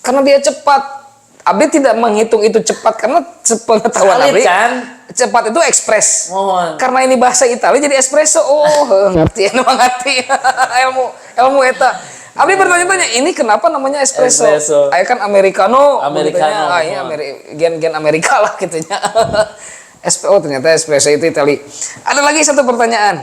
karena dia cepat. Abdi tidak menghitung itu cepat karena sepengetahuan Salit, Abdi kan? Cepat itu ekspres. Mohon. Karena ini bahasa Itali jadi espresso. Oh, ngerti, emang ngerti. Ilmu ilmu eta. Abdi bertanya-tanya, ini kenapa namanya espresso? Espresso. Aya kan americano, Americano, begitunya. Ah, ini mohon. Gen-gen Amerika lah gitunya. SPO ternyata espresso itu Itali. Ada lagi satu pertanyaan.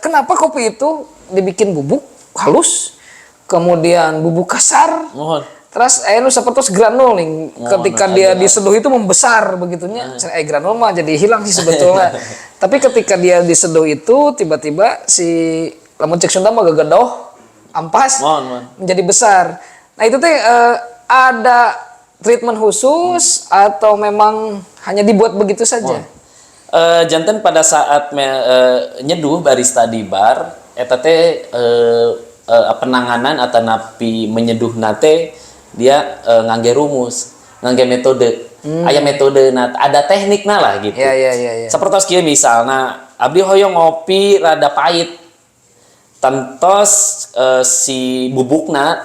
Kenapa kopi itu dibikin bubuk halus, kemudian bubuk kasar? Mohon. Terus nu sapertos granul nih, ketika dia ada. Diseduh itu membesar begitunya. Granul mah jadi hilang sih sebetulnya. Tapi ketika dia diseduh itu tiba-tiba si lamun cek Sunda mah gegedoh ampas Mohon, mohon. menjadi besar. Nah, itu teh ada treatment khusus atau memang hanya dibuat begitu saja? Janten pada saat nyeduh barista di bar eta teh penanganan atau napi menyeduh nate dia ngangge rumus, ngangge metode. Aya metode na, ada teknikna lah gitu. Iya. Seperti kieu misalna abdi hoyong ngopi rada pahit. Tentos si bubukna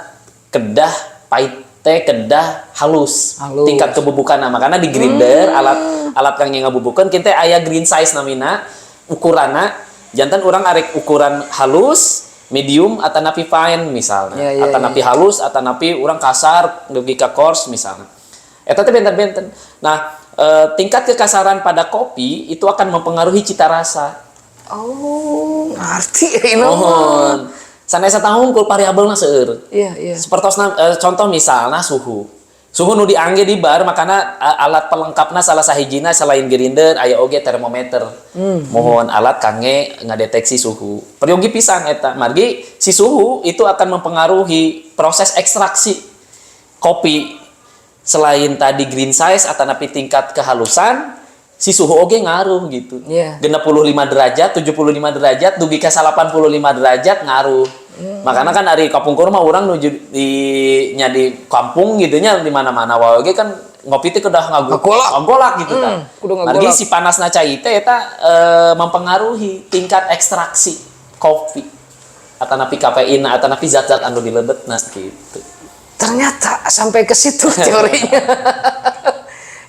kedah pahit teh kedah halus, Halus. Tingkat kebubukan. Makanya di grinder alat alat kang ngabubukeun kita aya grind size namina, ukuranna janten urang arek ukuran halus, medium atau napi fine misalnya Iya, atau napi halus atau napi urang kasar dugi ka coarse misalnya. Eta teh benten-benten. Nah, tingkat kekasaran pada kopi itu akan mempengaruhi cita rasa. Oh, ngerti ini mah. Mohon. Sanes eta hungkul variabelna seueur. Iya. Sepertosna contoh misalnya suhu. Suhu nu diangge di bar makana alat pelengkapna salah sahijina selain grinder aya oge termometer. Mohon, alat kangge ngadeteksi suhu. Peryogi pisan eta. Margi si suhu itu akan mempengaruhi proses ekstraksi kopi. Selain tadi grind size atau napi tingkat kehalusan, si suhu oge ngaruh gitu. 65 derajat, 75 derajat, dugi ka 85 derajat ngaruh. Makanya kan ari kapungkur mah urang nuju di nya di kampung gitu nya, di mana-mana wae oge kan. Ngopi teh kedah Ngagolak. Ngagolak gitu kan. Kudu ngagolak. Margi si panasna cai teh eta mempengaruhi tingkat ekstraksi kopi atanapi kafein atanapi zat-zat anu dilebetna gitu. Ternyata sampai ke situ teorinya.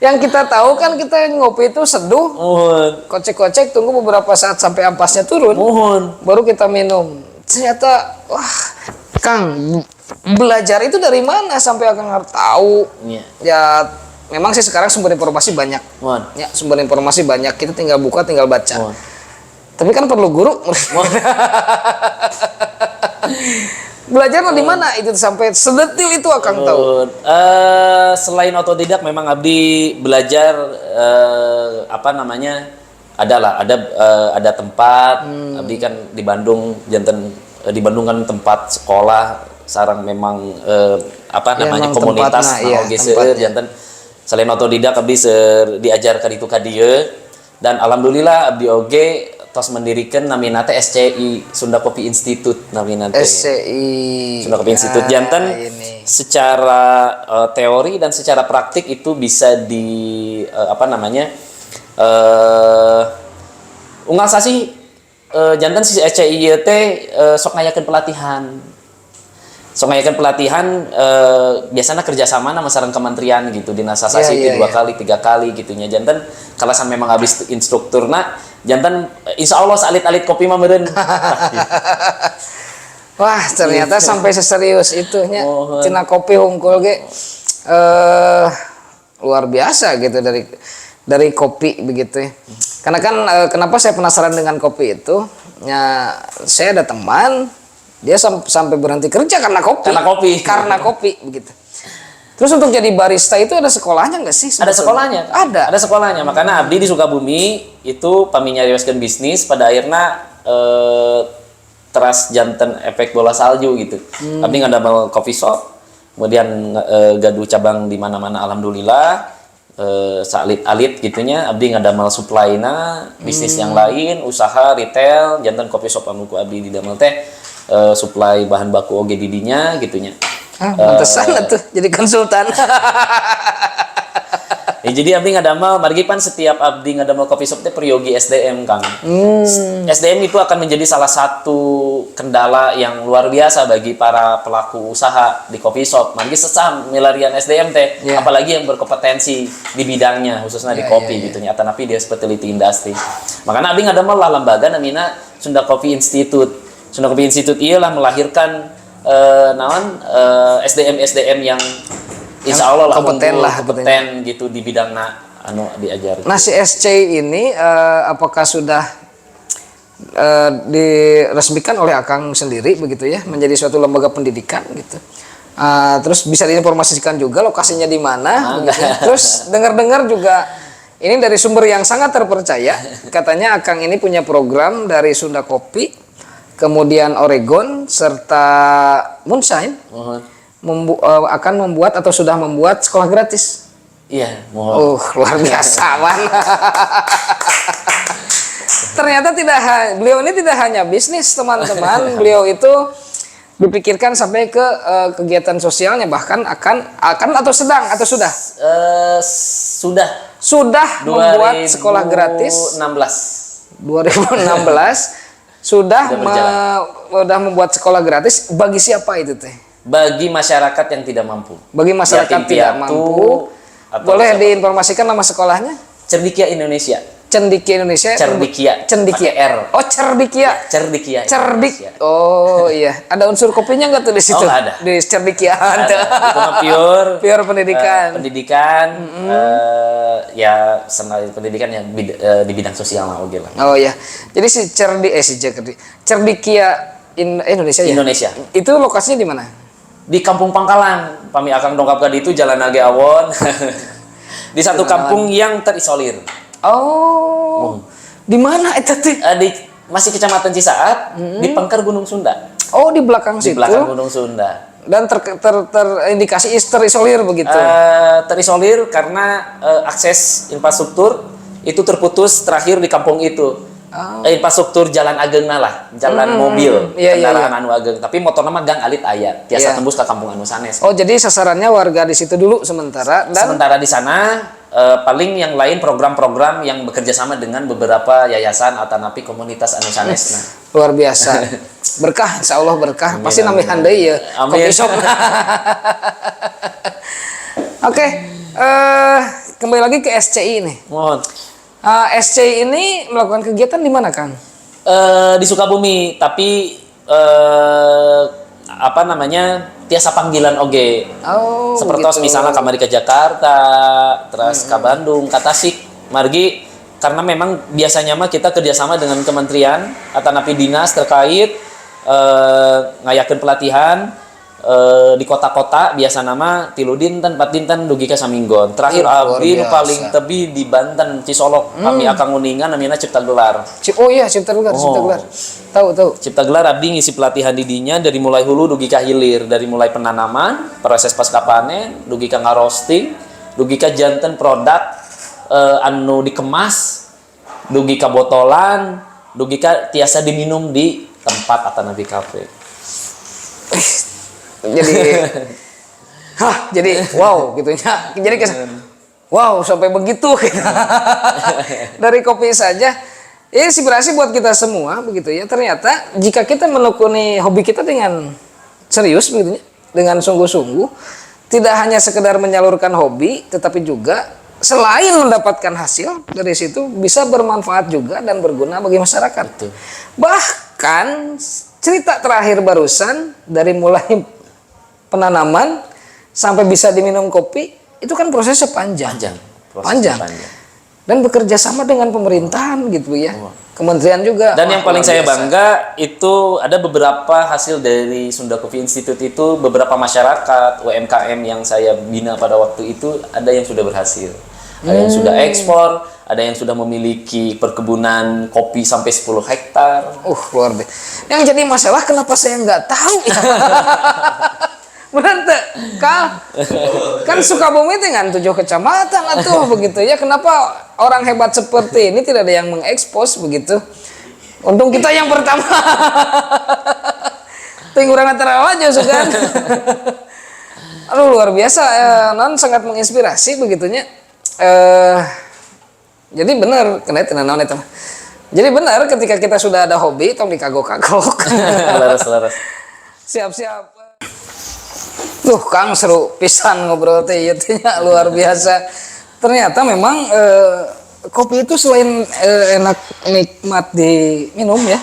Yang kita tahu kan kita ngopi itu seduh, Muhun. Kocek-kocek, tunggu beberapa saat sampai ampasnya turun, Muhun. Baru kita minum. Ternyata, wah, Kang, belajar itu dari mana sampai Akang harus tahu? Ya, memang sih sekarang sumber informasi banyak. Muhun. Ya, sumber informasi banyak. Kita tinggal buka, tinggal baca. Muhun. Tapi kan perlu guru. Belajar di mana itu sampai sedetil itu Akang tahu? Muhun. Selain otodidak memang abdi belajar apa namanya? Adalah ada tempat abdi kan di Bandung janten di Bandung kan tempat sekolah sareng memang apa Ya, namanya emang komunitas tempatna, iya, nah, oge seueur tempatnya. Janten selain otodidak abdi seur diajarkan itu ka dieu dan alhamdulillah abdi oge tos mendirikan namina teh SCI, Sunda Kopi Institute namina teh. SCI. Sunda Kopi Institute Nah, janten ini. Secara teori dan secara praktik itu bisa di apa namanya unggal sasih janten si SCI ieu teh sok ngayakeun pelatihan, sok ngayakeun pelatihan biasanya kerjasama sama sareng kementerian gitu, dinas sasasi itu dua kali, tiga kali gitu nya. Janten kalau sampai memang habis instrukturna janten insya Allah alit-alit kopi mah meureun. Wah, ternyata sampai seserius itu nya. Muhun. Tina kopi hungkul ge luar biasa gitu dari kopi begitu ya. Karena kan kenapa saya penasaran dengan kopi itu? Ya, saya ada teman dia sampai berhenti kerja karena kopi. Karena kopi. Karena kopi begitu. Terus untuk jadi barista itu ada sekolahnya nggak sih Ada sebetulnya? Sekolahnya. Ada. Ada sekolahnya. Makanya abdi di Sukabumi itu pami nyarioskeun bisnis pada akhirnya teras janten efek bola salju gitu. Abdi ngadamel coffee shop, kemudian gaduh cabang di mana-mana, alhamdulillah. Saalit-alit gitunya abdi ngadamel supply-na bisnis yang lain, usaha retail. Janten coffee shop anu ku abdi didamel teh supply bahan baku oge di dinya gitunya. Ah, pantesan atuh jadi konsultan. Ya, jadi abdi ngadamel margi pan setiap abdi ngadamel coffee shop teh peryogi SDM, Kang. SDM itu akan menjadi salah satu kendala yang luar biasa bagi para pelaku usaha di coffee shop. Margi sesah milarian SDM teh, apalagi yang berkompetensi di bidangnya, khususnya di kopi gitu nya, atanapi di hospitality industry. Makanya abdi ngadamel lah lembaga namina Sunda Coffee Institute. Sunda Coffee Institute iyalah melahirkan naon SDM SDM yang insya Allah lah kompeten unggul, lah, kompeten gitu di bidangna anu diajar. Nah, si SC ini apakah sudah diresmikan oleh Akang sendiri begitu ya, menjadi suatu lembaga pendidikan gitu? Terus bisa diinformasikan juga lokasinya di mana begitu ya. Terus dengar-dengar juga ini dari sumber yang sangat terpercaya, katanya Akang ini punya program dari Sunda Kopi, kemudian Oregon serta Moonshine Muhun. Akan membuat atau sudah membuat sekolah gratis. Iya, muhun. Oh, luar biasa, man. Ternyata tidak beliau ini tidak hanya bisnis, teman-teman. Beliau itu dipikirkan sampai ke kegiatan sosialnya, bahkan akan atau sedang atau sudah Sudah. Sudah membuat sekolah gratis. 2016. 2016 sudah Sudah berjalan. Sudah membuat sekolah gratis bagi siapa itu teh? Bagi masyarakat yang tidak mampu. Bagi masyarakat Yatim tidak piatu mampu. Atau Boleh siapa? diinformasikan nama sekolahnya? Cerdikia Indonesia. Cendikia Indonesia. Cerdikia. Cendikia. Pakai R. Oh, Cerdikia. Cerdikia Cerdik. Indonesia. Oh iya, ada unsur kopinya nggak tuh di situ? Oh, nggak ada. Di Cerdikia. Ada. Itu mah pure Pure pendidikan. Pendidikan ya selain pendidikan yang di bidang sosial lah, oke lah. Oh iya. Jadi si Cerdi eh si Cerdi Cerdikia Indonesia ya? Indonesia. Itu lokasinya di mana? Di Kampung Pangkalan, pami Akang dongkap ka ditu jalan age awon. Di satu kampung yang terisolir. Oh. Di mana itu tuh? Di masih Kecamatan Cisaat, di Pengker Gunung Sunda. Oh, di belakang Di situ. belakang Gunung Sunda. Dan terindikasi terisolir begitu. Terisolir karena akses infrastruktur itu terputus terakhir di kampung itu. Oh. Infrastruktur jalan ageungna lah, jalan mobil, Iya, kendaraan anu ageng. Tapi motorna mah gang alit aya, tiasa tembus ke kampung anu sanes. Oh, jadi sasarannya warga di situ dulu sementara dan Sementara di sana paling yang lain program-program yang bekerja sama dengan beberapa yayasan atau napi komunitas anu sanes. Nah, luar biasa. Berkah, insya Allah berkah. Pasti nambihan deui ya. Amin. Coffee shop. Oke, kembali lagi ke SCI ini. Mohon. SCI ini melakukan kegiatan di mana, Kang? Di Sukabumi, tapi apa namanya, tiasa panggilan oge. Oh, Seperti begitu. misalnya kamari ke Jakarta, terus ke Bandung, ke Tasik, margi karena memang biasanya mah kita kerjasama dengan kementerian atau napi dinas terkait ngayakeun pelatihan di kota-kota, biasana mah 3 dinten, 4 dinten, dugi ka saminggon. Terakhir Luar abdi nu biasa. paling tebi di Banten, Cisolok, kami akan nguningan namina Cipta Gelar. Oh iya, Cipta Gelar, Cipta Oh. Gelar. Tahu, tahu. Cipta Gelar abdi ngisi pelatihan di dinya dari mulai hulu dugi ka hilir, dari mulai penanaman, proses pasca panen, dugi ka ngaroasting, dugi ka janten produk anu dikemas, dugi ka botolan, dugi ka tiasa diminum di tempat atau napi kafe. Jadi hah, jadi wow gitu ya. Jadi wow sampai begitu gitu. Dari kopi saja. Ini inspirasi buat kita semua begitu ya. Ternyata jika kita menekuni hobi kita dengan serius begitu ya, dengan sungguh-sungguh, tidak hanya sekedar menyalurkan hobi, tetapi juga selain mendapatkan hasil dari situ bisa bermanfaat juga dan berguna bagi masyarakat. Betul. Bahkan cerita terakhir barusan dari mulai penanaman sampai bisa diminum kopi itu kan prosesnya panjang. Panjang. Prosesnya Panjang. Panjang. Dan bekerja sama dengan pemerintahan gitu ya. Kementerian juga. Dan Wah, yang paling luar saya biasa. Bangga itu ada beberapa hasil dari Sunda Coffee Institute itu, beberapa masyarakat UMKM yang saya bina pada waktu itu ada yang sudah berhasil. Ada yang sudah ekspor, ada yang sudah memiliki perkebunan kopi sampai 10 hektar. Luar biasa. Yang jadi masalah kenapa saya nggak tahu ya? Bener teu? Kal? Kan Sukabumi dengan tujuh kecamatan atuh begitu ya. Kenapa orang hebat seperti ini tidak ada yang mengekspos begitu? Untung kita yang pertama. Ting urang antara aja sugan. Aduh, luar biasa, non sangat menginspirasi begitunya. Jadi benar kena tenan naon eta mah. Jadi benar ketika kita sudah ada hobi tong dikagok-kagok. Leres, leres. Siap-siap. Tuh Kang, seru pisan ngobrol teh ieu teh nya, luar biasa. Ternyata memang kopi itu selain enak nikmat diminum ya,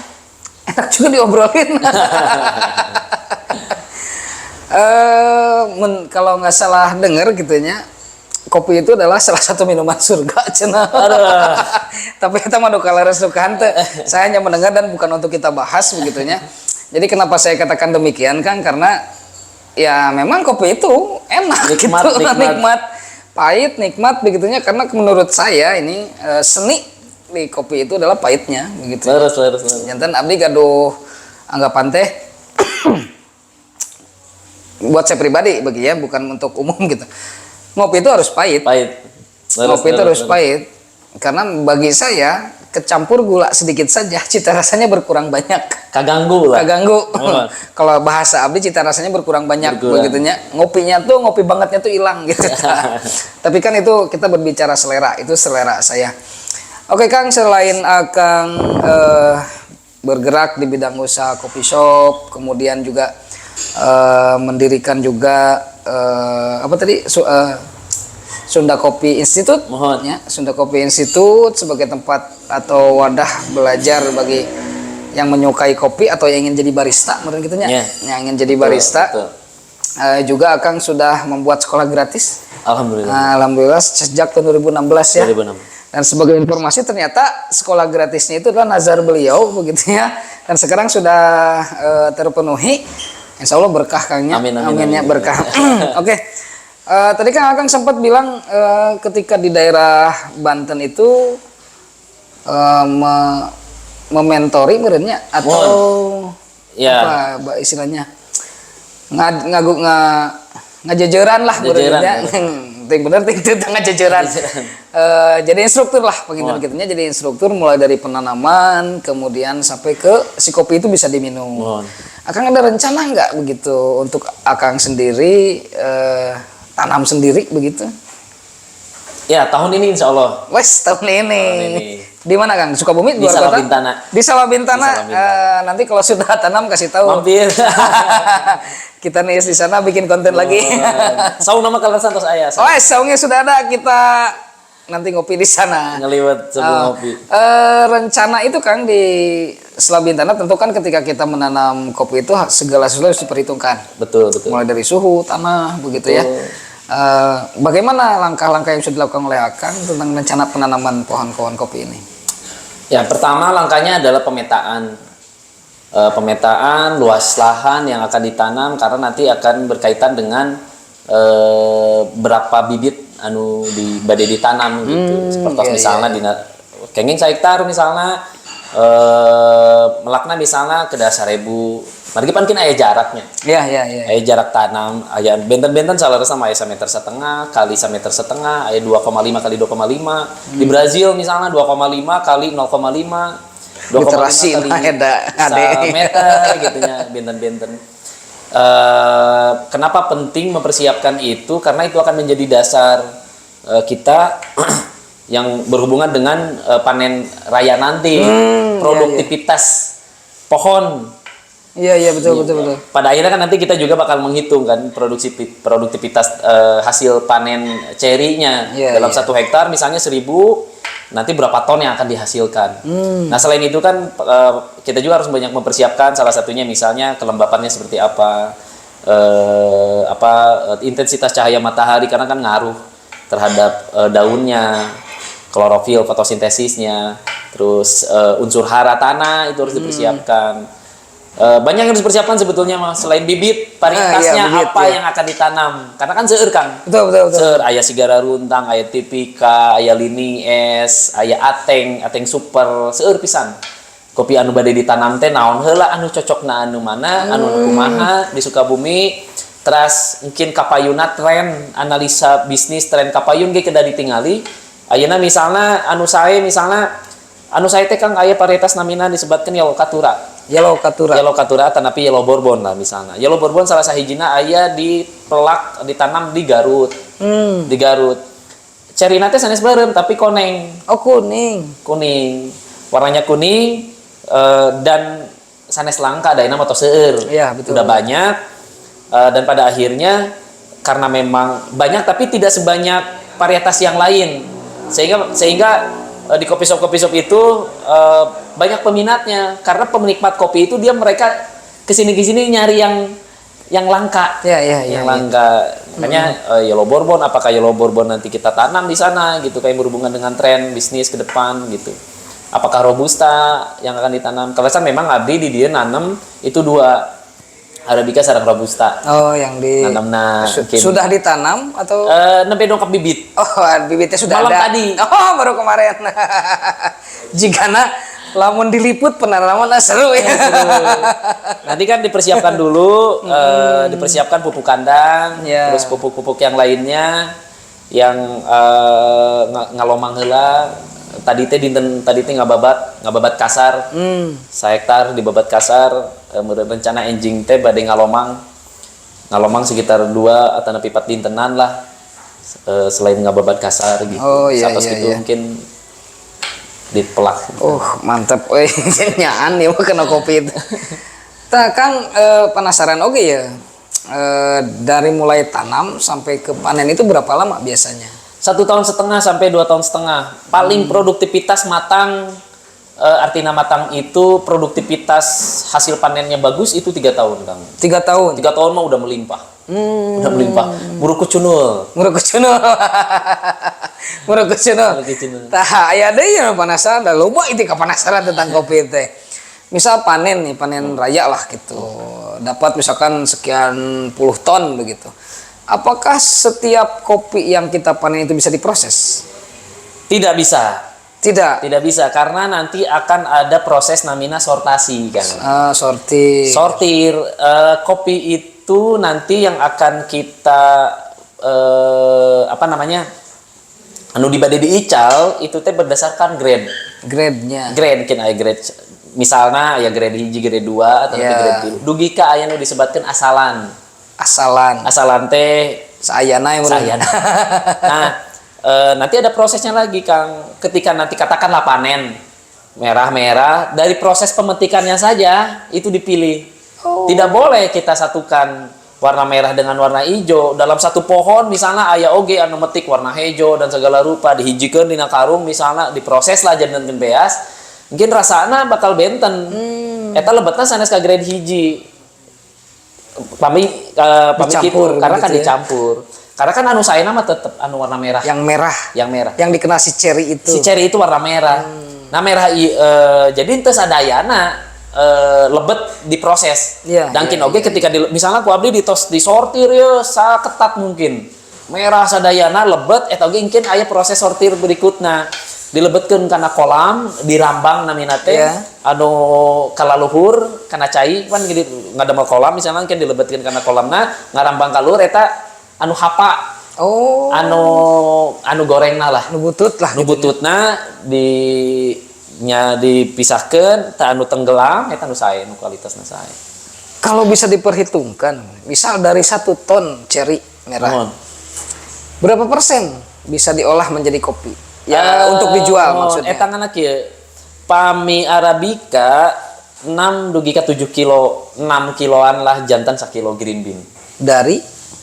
enak juga diobrolin. Kalau nggak salah dengar gitu nya, kopi itu adalah salah satu minuman surga cenah. Tapi kita mah duka leres duka henteu. Saya hanya mendengar dan bukan untuk kita bahas begitunya. Jadi kenapa saya katakan demikian, Kang? Karena ya memang kopi itu enak Nikmat, gitu. Nikmat. Nikmat. Pahit, nikmat begitunya karena menurut saya ini seni di kopi itu adalah pahitnya begitu. Leres, leres, leres. Janten abdi gaduh anggapan teh buat saya pribadi bagi ya, bukan untuk umum gitu. Ngopi itu harus pahit. Pahit. Leres, Ngopi itu leres, harus leres. Pahit. Karena bagi saya kecampur gula sedikit saja cita rasanya berkurang banyak. Kaganggu lah. Kaganggu. Oh. Kalau bahasa abdi cita rasanya berkurang banyak Berkurang. Begitunya. Ngopinya tuh ngopi bangetnya tuh hilang gitu. Tapi kan itu kita berbicara selera, itu selera saya. Oke Kang, selain Akang bergerak di bidang usaha coffee shop, kemudian juga mendirikan juga apa tadi, Sunda Kopi Institute, Mohon. Ya, Sunda Kopi Institute sebagai tempat atau wadah belajar bagi yang menyukai kopi atau yang ingin jadi barista, menurut gitu nya, yang ingin jadi barista. Betul. Juga Akang sudah membuat sekolah gratis. Alhamdulillah. Nah, alhamdulillah sejak tahun 2016 ya. 2006. Dan sebagai informasi ternyata sekolah gratisnya itu adalah nazar beliau begitu ya. Dan sekarang sudah terpenuhi. Insya Allah berkah Kangnya. Amin, amin, Amin ya, amin. Berkah. Oke. Tadi kan Akang sempat bilang ketika di daerah Banten itu mementori meureun nya atau Ya. apa istilahnya ngajejeran lah Jejeran, meureun nya. Ya. Ting bener ting teu tengah jejeran. Jadi instruktur lah penginten kitu nya, jadi instruktur mulai dari penanaman kemudian sampai ke si kopi itu bisa diminum. Muhun. Akang ada rencana nggak begitu untuk Akang sendiri tanam sendiri begitu? Ya, tahun ini insya Allah. Wes, tahun ini. Tahun ini. Di mana, Kang? Sukabumi? Di Luar kota? Salabintana. Di Salabintana. Di Salabintana. Nanti kalau sudah tanam kasih tahu. Mampir. Kita nih di sana bikin konten lagi. Saung nama kalau santos aya. Oh, saungnya sudah ada, kita nanti ngopi di sana. Ngeliwet sebelum ngopi. Rencana itu, Kang, di Selabintana tentu kan ketika kita menanam kopi itu segala sesuatu harus diperhitungkan. Betul, betul. Mulai dari suhu tanah begitu ya. Bagaimana langkah-langkah yang sudah dilakukan oleh Akang tentang rencana penanaman pohon-pohon kopi ini? Ya, pertama langkahnya adalah pemetaan. Pemetaan luas lahan yang akan ditanam karena nanti akan berkaitan dengan berapa bibit anu di bade ditanam gitu. Seperti misalnya dina kenging hektar misalnya melakna misalnya ke dasar ribu. Margi pan aya jaraknya. Iya. Aya jarak tanam, aya benten-benten salah sama aya meter setengah kali meter setengah, aya 2,5 kali 2,5. Di Brazil misalnya 2,5 kali 0,5. 2,5 Literasi kali mah eda, ade. meter gitu nya benten-benten. Kenapa penting mempersiapkan itu? Karena itu akan menjadi dasar kita yang berhubungan dengan panen raya nanti, produktivitas pohon. Iya, betul betul betul. Pada akhirnya kan nanti kita juga bakal menghitung kan produktivitas hasil panen cerinya dalam 1 hektar misalnya 1.000, nanti berapa ton yang akan dihasilkan. Nah, selain itu kan kita juga harus banyak mempersiapkan, salah satunya misalnya kelembapannya seperti apa, apa intensitas cahaya matahari karena kan ngaruh terhadap daunnya, klorofil, fotosintesisnya, terus unsur hara tanah itu harus dipersiapkan. Banyak yang harus dipersiapkan sebetulnya, Mas, selain bibit, varietasnya Ah, iya, bibit, apa yang akan ditanam. Karena kan seueur, Kang. Betul betul betul. Seueur, aya Sigaruntang, aya Tipika, aya Lini S, aya Ateng, Ateng Super, seueur pisan. Kopi anu bade ditanam teh naon heula, anu cocokna anu mana, anu kumaha di Sukabumi. Terus mungkin kapayuna tren, analisa bisnis tren kapayun ge kedah ditingali. Ayeuna misalnya anu sae, misalnya anu sae teh, Kang, aya varietas namina disebutkan Yellow Caturra. Yellow Caturra. Yellow Caturra tetapi Yellow Bourbon lah misalnya. Yellow Bourbon salah sahijina aya di pelak ditanam di Garut. Di Garut. Cerina teh sanes beureum tapi koneng, Oh, kuning. Kuning. Warnanya kuning dan sanes langka, da mah tos seueur. Iya, betul. Udah banyak dan pada akhirnya karena memang banyak tapi tidak sebanyak varietas yang lain. Sehingga sehingga di coffee shop coffee shop itu banyak peminatnya karena penikmat kopi itu dia mereka kesini kesini nyari yang langka, Iya. yang langka. Makanya Yellow Bourbon, apakah Yellow Bourbon nanti kita tanam di sana gitu, kayak berhubungan dengan tren bisnis ke depan gitu. Apakah robusta yang akan ditanam? Kalau saya memang abdi di dieu nanam itu dua, arabica sareng robusta. Oh, yang di Nanamna mungkin. Sudah ditanam atau Nembe dongkap bibit. Oh, bibitnya sudah Malam ada. tadi. Oh, baru kemarin. Jigana lamun diliput penanaman, ah, seru ya. Nanti kan dipersiapkan dulu, dipersiapkan pupuk kandang, terus pupuk-pupuk yang lainnya yang ngalomang heula. Tadi teh dinten tadi teh ngababat, ngababat kasar. Sahektar dibabat kasar, meureun rencana enjing teh bade ngalomang. Ngalomang sekitar 2 atau nepi 4 dintenan lah. Selain ngababat kasar gitu. Oh, iya, Satos gitu mungkin dipelak. Oh, mantep. Weh, nyaan ya mah kena kopi itu. Tah, Kang, penasaran oke ya. Dari mulai tanam sampai ke panen itu berapa lama biasanya? 1 tahun setengah sampai 2 tahun setengah. Paling produktivitas matang, artinya matang itu produktivitas hasil panennya bagus itu 3 tahun, Kang. 3 tahun. 3 tahun mah udah melimpah. Udah melimpah. Murukucunul. Murukucunul. Murukucunul. Murukucunul. Tah, aya deui yang penasaran, da loba itu penasaran tentang kopi teh. Misal panen nih, panen raya lah gitu. Dapat misalkan sekian puluh ton begitu. Apakah setiap kopi yang kita panen itu bisa diproses? Tidak bisa. Tidak. Tidak bisa karena nanti akan ada proses namina sortasi kan. Ah, sortir. Sortir kopi itu nanti yang akan kita apa namanya, anu dibade diical itu teh berdasarkan grade. Grade-nya. Grade kin aya grade, misalnya ya grade 1, grade 2 atau grade 3 dugi ka aya nu disebutkeun asalan. Asalan. Asalan teh Saayana yang sayana. Nah, nanti ada prosesnya lagi, Kang. Ketika nanti katakanlah panen merah-merah, dari proses pemetikannya saja itu dipilih. Tidak boleh kita satukan warna merah dengan warna hijau dalam satu pohon. Misalnya aya oge anu metik warna hijau dan segala rupa dihijikeun dina karung, misalnya diproses lah jadi beas, mungkin rasana bakal benten. Eta lebetna sanes ka grade 1 pami pami Dicampur kitu, karena kan gitu ya. Dicampur karena kan anu saena mah tetep anu warna merah. Yang merah. Yang merah. Yang dikenal si cherry itu. Si cherry itu warna merah. Nah, merah jadi teu sadayana lebet diproses. Dan oge ketika di, misalnya ku abdi ditos disortir ya saketat mungkin merah sadayana lebet, eta oge mungkin aya proses sortir berikutna, dilebetkeun kana kolam, dirambang namina teh, anu kalaluhur kana cai kan gini ngadamel kolam misalnya kan dilebetkeun kana kolamna, ngarambang kaluhur, eta anu hapa, anu anu gorengna lah. Nu butut lah. Nu bututna di nya dipisahkeun, tah anu tenggelam eta nu sae, nu kualitasna sae. Kalau bisa diperhitungkan, misal dari 1 ton cherry merah, Muhun. Berapa persen bisa diolah menjadi kopi? Ya, untuk dijual muhun. Maksudnya. Eta ngana kieu, pami arabica 6 dugi ka 7 kilo, 6 kiloan lah janten sakilo green bean. Dari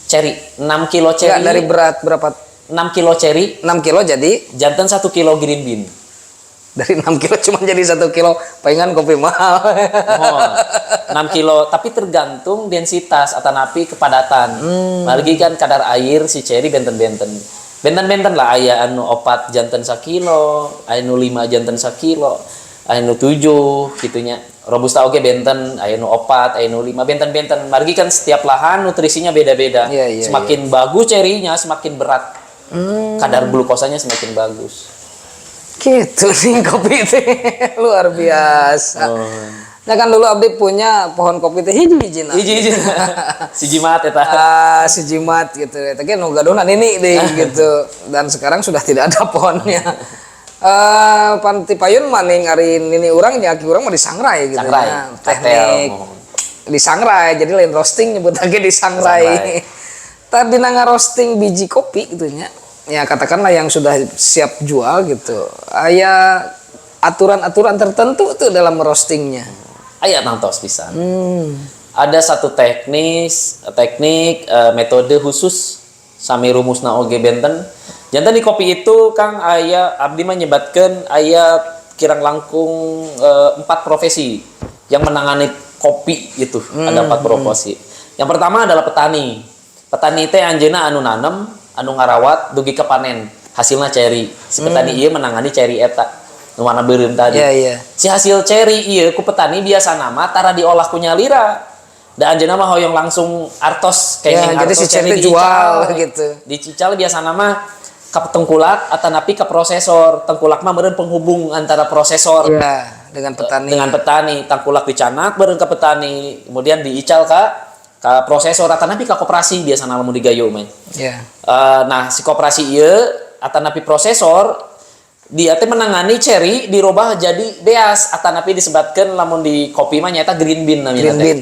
Cherry 6 kilo cherry. Enggak, dari berat berapa? 6 kilo cherry 6 kilo jadi janten 1 kilo green bean. Dari 6 kilo cuma jadi 1 kilo, palingan kopi mahal. Muhun. 6 kilo, tapi tergantung densitas atanapi kepadatan. Margi kan kadar air si cherry benten-benten. Benten-benten lah, aya anu 4 janten sakilo, aya anu 5 janten sakilo, aya anu 7 gitunya. Robusta oge benten, aya nu 4, aya nu 5, benten-benten. Margi kan setiap lahan nutrisinya beda-beda. Iya, Semakin bagus cherry-nya, semakin berat. Kadar glukosanya semakin bagus. Gitu nih kopi teh luar biasa. Nah, kan dulu abdi punya pohon kopi teh hiji hiji. Hiji hiji. Si jimat eta. Ah, si jimat gitu. Tapi nu gaduhna nini deh gitu. Dan sekarang sudah tidak ada pohonnya. Eh, pan ti payun maning ari nini urang nya, aki urang mah disangrai gitu. Sangrai. Nah, teknik Katel, muhun. Disangrai, jadi lain roasting, nyebut lagi disangrai. Sangrai. Tadi roasting biji kopi gitu nya. Ya, katakanlah yang sudah siap jual gitu. Aya aturan-aturan tertentu tuh dalam roastingnya? Aya, tangtos pisan. Ada satu teknis, teknik metode khusus, sami rumusna oge benten. Janten di kopi itu, Kang, aya, abdi mah nyebatkeun aya kirang langkung empat profesi yang menangani kopi itu. Ada empat profesi. Yang pertama adalah petani. Petani teh anjeunna anu nanem, anu ngarawat dugi ke panen. Hasilnya cherry. Si petani ieu menangani cherry eta. Nu warna beureum tadi. Iya. Si hasil cherry ieu ku petani biasana mah tara diolah ku nyalira. Da anjeunna mah hoyong langsung artos Ya, kenging jadi artos si cherry cherry jual diical. gitu. Dicical biasana mah ke tengkulak atanapi ke prosesor. Tengkulak mah meureun penghubung antara prosesor Iya, dengan petani. Dengan petani. Tengkulak dicandak bareng ke petani, kemudian diical ke prosesor atanapi ke koperasi biasana lamun di Gayo mah. Nah, si koperasi ieu atanapi prosesor dia teh menangani cherry dirubah jadi beas atanapi disebutkan lamun di kopi mah nyaeta green bean namanya Green teh. bean.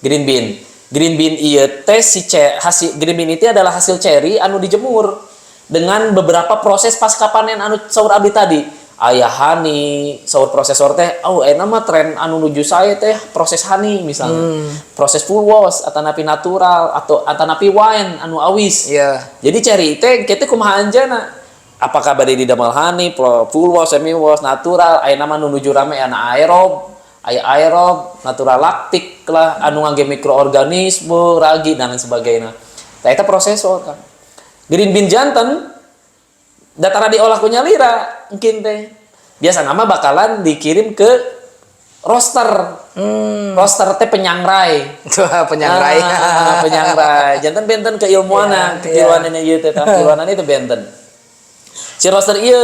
Green bean. Green bean ieu teh si hasil green bean itu adalah hasil cherry anu dijemur dengan beberapa proses pasca panen anu saur abdi tadi. Aya honey, saur prosesor teh, oh enak mah tren anu nuju saya teh proses honey misalnya. Proses full wash atanapi natural atau atanapi wine anu awis. Jadi cherry teh kita kumaha anjeunna? Apakah bade didamel honey, full wash, semi wash, natural, aya nama nu nuju rame anu aerob, aya aerob, natural laktik lah, anu ngangge mikroorganisme, ragi dan lain sebagainya. Nah, eta prosesor kan. Green bean janten da tara diolah ku nyalira mungkin teh. Biasana mah bakalan dikirim ke roaster. Roaster teh penyangrai. Tuh, penyangrai. Ah, penyangrai. Janten benten keilmuanan, keilmuanan ieu teh, tah, keilmuanan itu benten. Si roaster ieu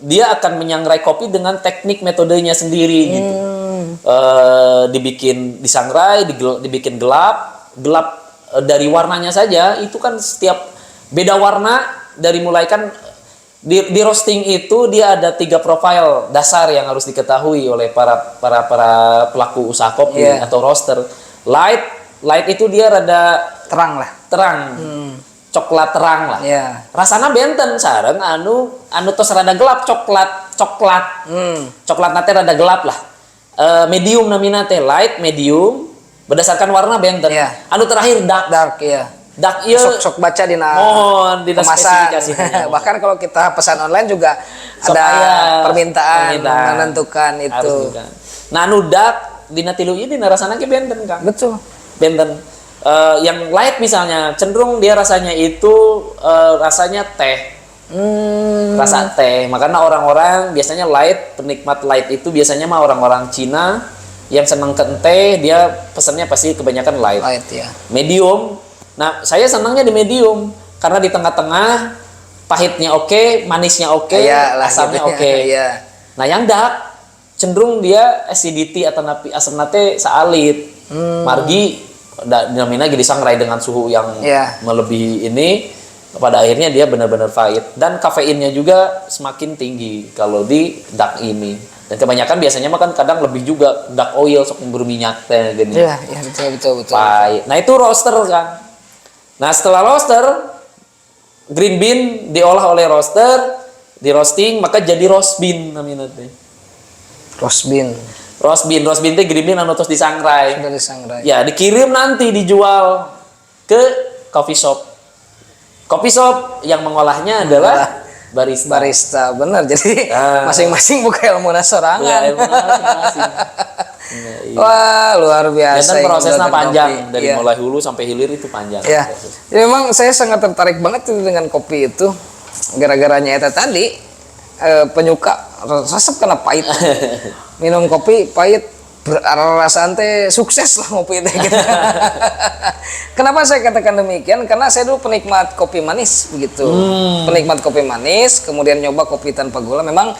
dia akan menyangrai kopi dengan teknik metodenya sendiri gitu. Dibikin disangrai, dibikin gelap, gelap. Dari warnanya saja itu kan setiap beda warna dari mulai kan di roasting itu dia ada tiga profil dasar yang harus diketahui oleh para para para pelaku usaha kopi atau roaster. Light, light itu dia rada Terang lah. Terang, coklat terang lah. Rasana benten sareng anu anu tos rada gelap, coklat coklat. Coklat teh rada gelap lah. Medium namina teh, light, medium, berdasarkan warna benten. Anu terakhir dark. Dark ya. Dark ieu Sok-sok baca dina Mohon dina kemasan. Spesifikasinya. Bahkan kalau kita pesan online juga Sok ada aya permintaan, permintaan. Menentukan itu. Harus juga. Nah, anu dark dina tilu ieu dina rasana ge benten, Kang. Benten. Yang light misalnya cenderung dia rasanya itu rasanya teh. Rasa teh. Makanya orang-orang biasanya light, penikmat light itu biasanya mah orang-orang Cina yang seneng ke teh, dia pesannya pasti kebanyakan light. Light ya. Medium. Nah, saya senangnya di medium karena di tengah-tengah, pahitnya oke, manisnya oke, Iya lah, asamnya gitu. Oke. Nah, yang dark cenderung dia acidity atau napi asamna teh saalit. Margi namina jadi sangrai dengan suhu yang melebihi ini, pada akhirnya dia benar-benar pahit dan kafeinnya juga semakin tinggi kalau di dark ini. Dan kebanyakan biasanya makan kadang lebih juga dark oil, sok berminyak teh gini. Iya, betul betul betul. Pahit. Nah, itu roaster kan. Nah, setelah roaster, green bean diolah oleh roaster, di roasting maka jadi roast bean namanya teh. Roast bean. Roast bean teh green bean anu tos disangrai. Sudah disangrai. Ya, dikirim nanti dijual ke coffee shop. Coffee shop yang mengolahnya adalah barista. Barista, benar. Jadi Ah. masing-masing buka ilmu sorangan. Buka ilmu masing-masing. Iya, iya. Wah, luar biasa. Dan ini prosesnya ngobrolkan panjang kopi. dari mulai hulu sampai hilir itu panjang. Ya. Proses. Jadi memang saya sangat tertarik banget itu dengan kopi itu. Gara-garanya eta tadi penyuka resep karena pahit. Minum kopi pahit berasaan teh sukses lah ngopi teh gitu. Kenapa saya katakan demikian? Karena saya dulu penikmat kopi manis begitu. Penikmat kopi manis, kemudian nyoba kopi tanpa gula. Memang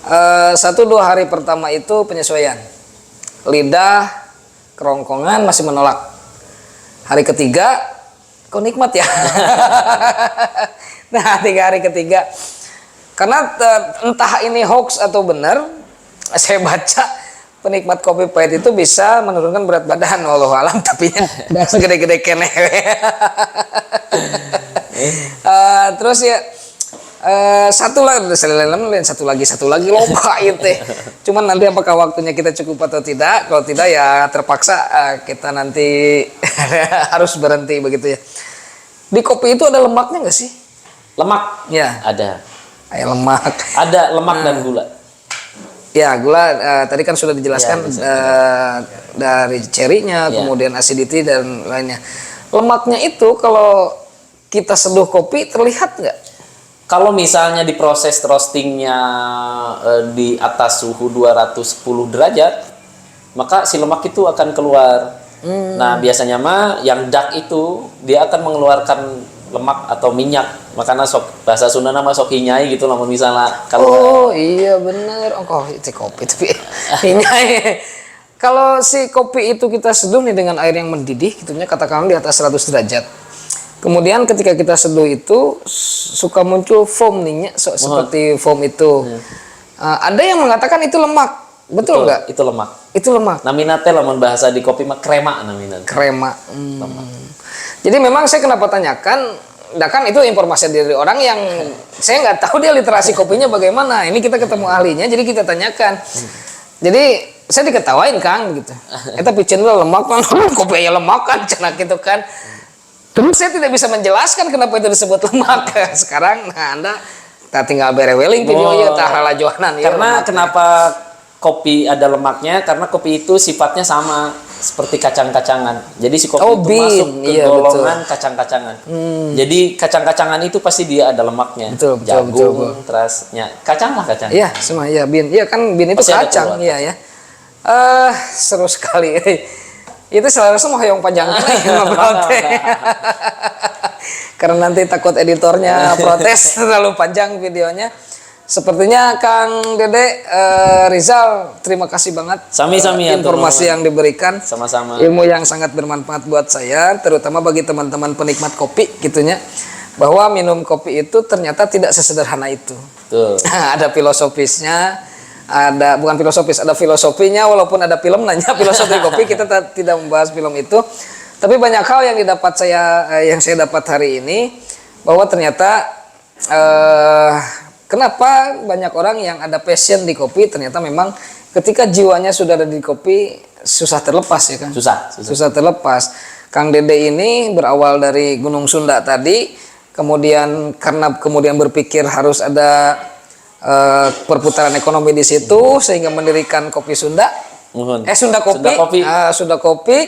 1-2 hari pertama itu penyesuaian. Lidah, kerongkongan masih menolak. Hari ketiga, kok nikmat ya? Nah, 3 hari ketiga. Karena entah ini hoax atau benar, saya baca penikmat kopi pahit itu bisa menurunkan berat badan, wallahu alam, tapi ya segede-gede keneh. Terus ya satu lagi, satu lagi loba itu. Cuman nanti apakah waktunya kita cukup atau tidak? Kalau tidak ya terpaksa kita nanti harus berhenti begitu ya. Di kopi itu ada lemaknya nggak sih? Lemak Ya, ada. Kayak lemak. Ada lemak dan gula. Ya, gula tadi kan sudah dijelaskan Ya, bisa. Dari cerinya, Ya. kemudian acidity dan lainnya. Lemaknya itu kalau kita seduh kopi terlihat nggak? Kalau misalnya diproses roastingnya di atas suhu 210 derajat, maka si lemak itu akan keluar. Nah, biasanya mah yang dark itu dia akan mengeluarkan lemak atau minyak. Makanya sok bahasa Sunda nama sok hinyai gitu lah misalnya kalau Oh iya bener. Oh kok itu kopi tapi minyak. Kalau si kopi itu kita seduh nih dengan air yang mendidih, gitu ya, katakanlah di atas 100 derajat. Kemudian ketika kita seduh itu suka muncul foam nih, nya, seperti foam itu. Ada yang mengatakan itu lemak, betul nggak? Itu lemak. Itu lemak. Namina teh lamun bahasa di kopi mah krema namina. Krema. Jadi memang saya kenapa tanyakan, nah kan itu informasi dari orang yang saya nggak tahu dia literasi kopinya bagaimana. Ini kita ketemu ahlinya, jadi kita tanyakan. Jadi saya diketawain, Kang, gitu. Eta piceun lah lemak kan, kopi aya lemak kan, cenah gitu kan. Terus saya tidak bisa menjelaskan kenapa itu disebut lemak. Sekarang, nah Anda tak tinggal bereweling video Oh. ya, tah lalajoanan ya. Karena lemaknya. Kenapa kopi ada lemaknya? Karena kopi itu sifatnya sama seperti kacang-kacangan. Jadi si kopi Oh, itu bean. masuk ke golongan kacang-kacangan. Jadi kacang-kacangan itu pasti dia ada lemaknya. Betul, betul, Jagung, betul, betul. Terasnya kacang lah, kacang. Iya, semua iya bean. Iya kan bean itu Pasti ada kacang, keluar. Iya ya. Seru sekali. Itu selalu semua yang panjang ngobrol teh. Karena nanti takut editornya protes terlalu panjang videonya. Sepertinya Kang Dede Rizal, terima kasih banget Sami-sami, hatur informasi nuhun. yang diberikan. Sama-sama. Ilmu yang sangat bermanfaat buat saya, terutama bagi teman-teman penikmat kopi gitu nya. Bahwa minum kopi itu ternyata tidak sesederhana itu. Betul. Ada filosofisnya, ada bukan filosofis, ada filosofinya, walaupun ada film nanya filosofi kopi, kita tidak membahas film itu. Tapi banyak hal yang didapat saya yang saya dapat hari ini, bahwa ternyata kenapa banyak orang yang ada passion di kopi, ternyata memang ketika jiwanya sudah ada di kopi, susah terlepas ya kan? Susah, susah. Susah terlepas. Kang Dede ini berawal dari Gunung Sunda tadi, kemudian karena kemudian berpikir harus ada perputaran ekonomi di situ, sehingga mendirikan Kopi Sunda. Muhun. Eh, Sunda Kopi. Sunda Kopi. Ah, Sunda Kopi.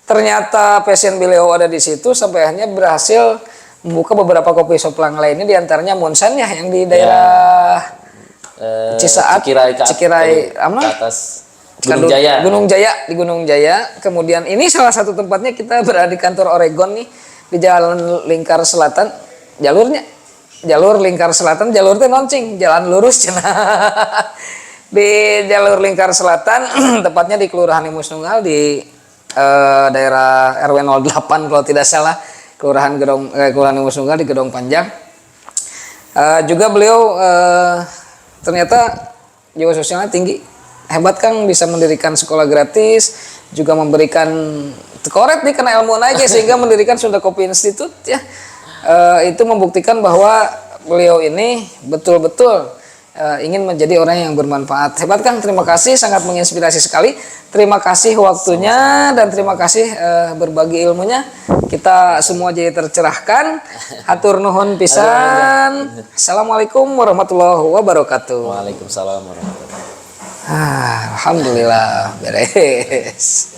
Ternyata passion beliau ada di situ sampai akhirnya berhasil membuka beberapa coffee shop yang lainnya, diantaranya Monsan ya, yang di daerah Cisaat, Cikirai ke, Cikirai, apa? Ke atas Gunung Jaya. Gunung Jaya, di Gunung Jaya. Kemudian ini salah satu tempatnya, kita berada di kantor Oregon nih, di Jalan Lingkar Selatan. Jalurnya jalur Lingkar Selatan, jalur teh noncing, jalan lurus cenah. Di jalur Lingkar Selatan, tepatnya di Kelurahan Limus Nunggal, di daerah RW 08 kalau tidak salah, Kelurahan Gedong, Kelurahan Limus Nunggal di Gedong Panjang. Juga beliau ternyata jiwa sosialnya tinggi. Hebat Kang, bisa mendirikan sekolah gratis, juga memberikan koret nih kena ilmu aja sehingga mendirikan Sunda Kopi Institute ya. Itu membuktikan bahwa beliau ini betul-betul ingin menjadi orang yang bermanfaat. Hebat Kang, terima kasih, sangat menginspirasi sekali. Terima kasih waktunya dan terima kasih berbagi ilmunya. Kita semua jadi tercerahkan. Hatur nuhun pisan. Assalamualaikum warahmatullahi wabarakatuh. Waalaikumsalam warahmatullahi wabarakatuh. Ah, alhamdulillah beres.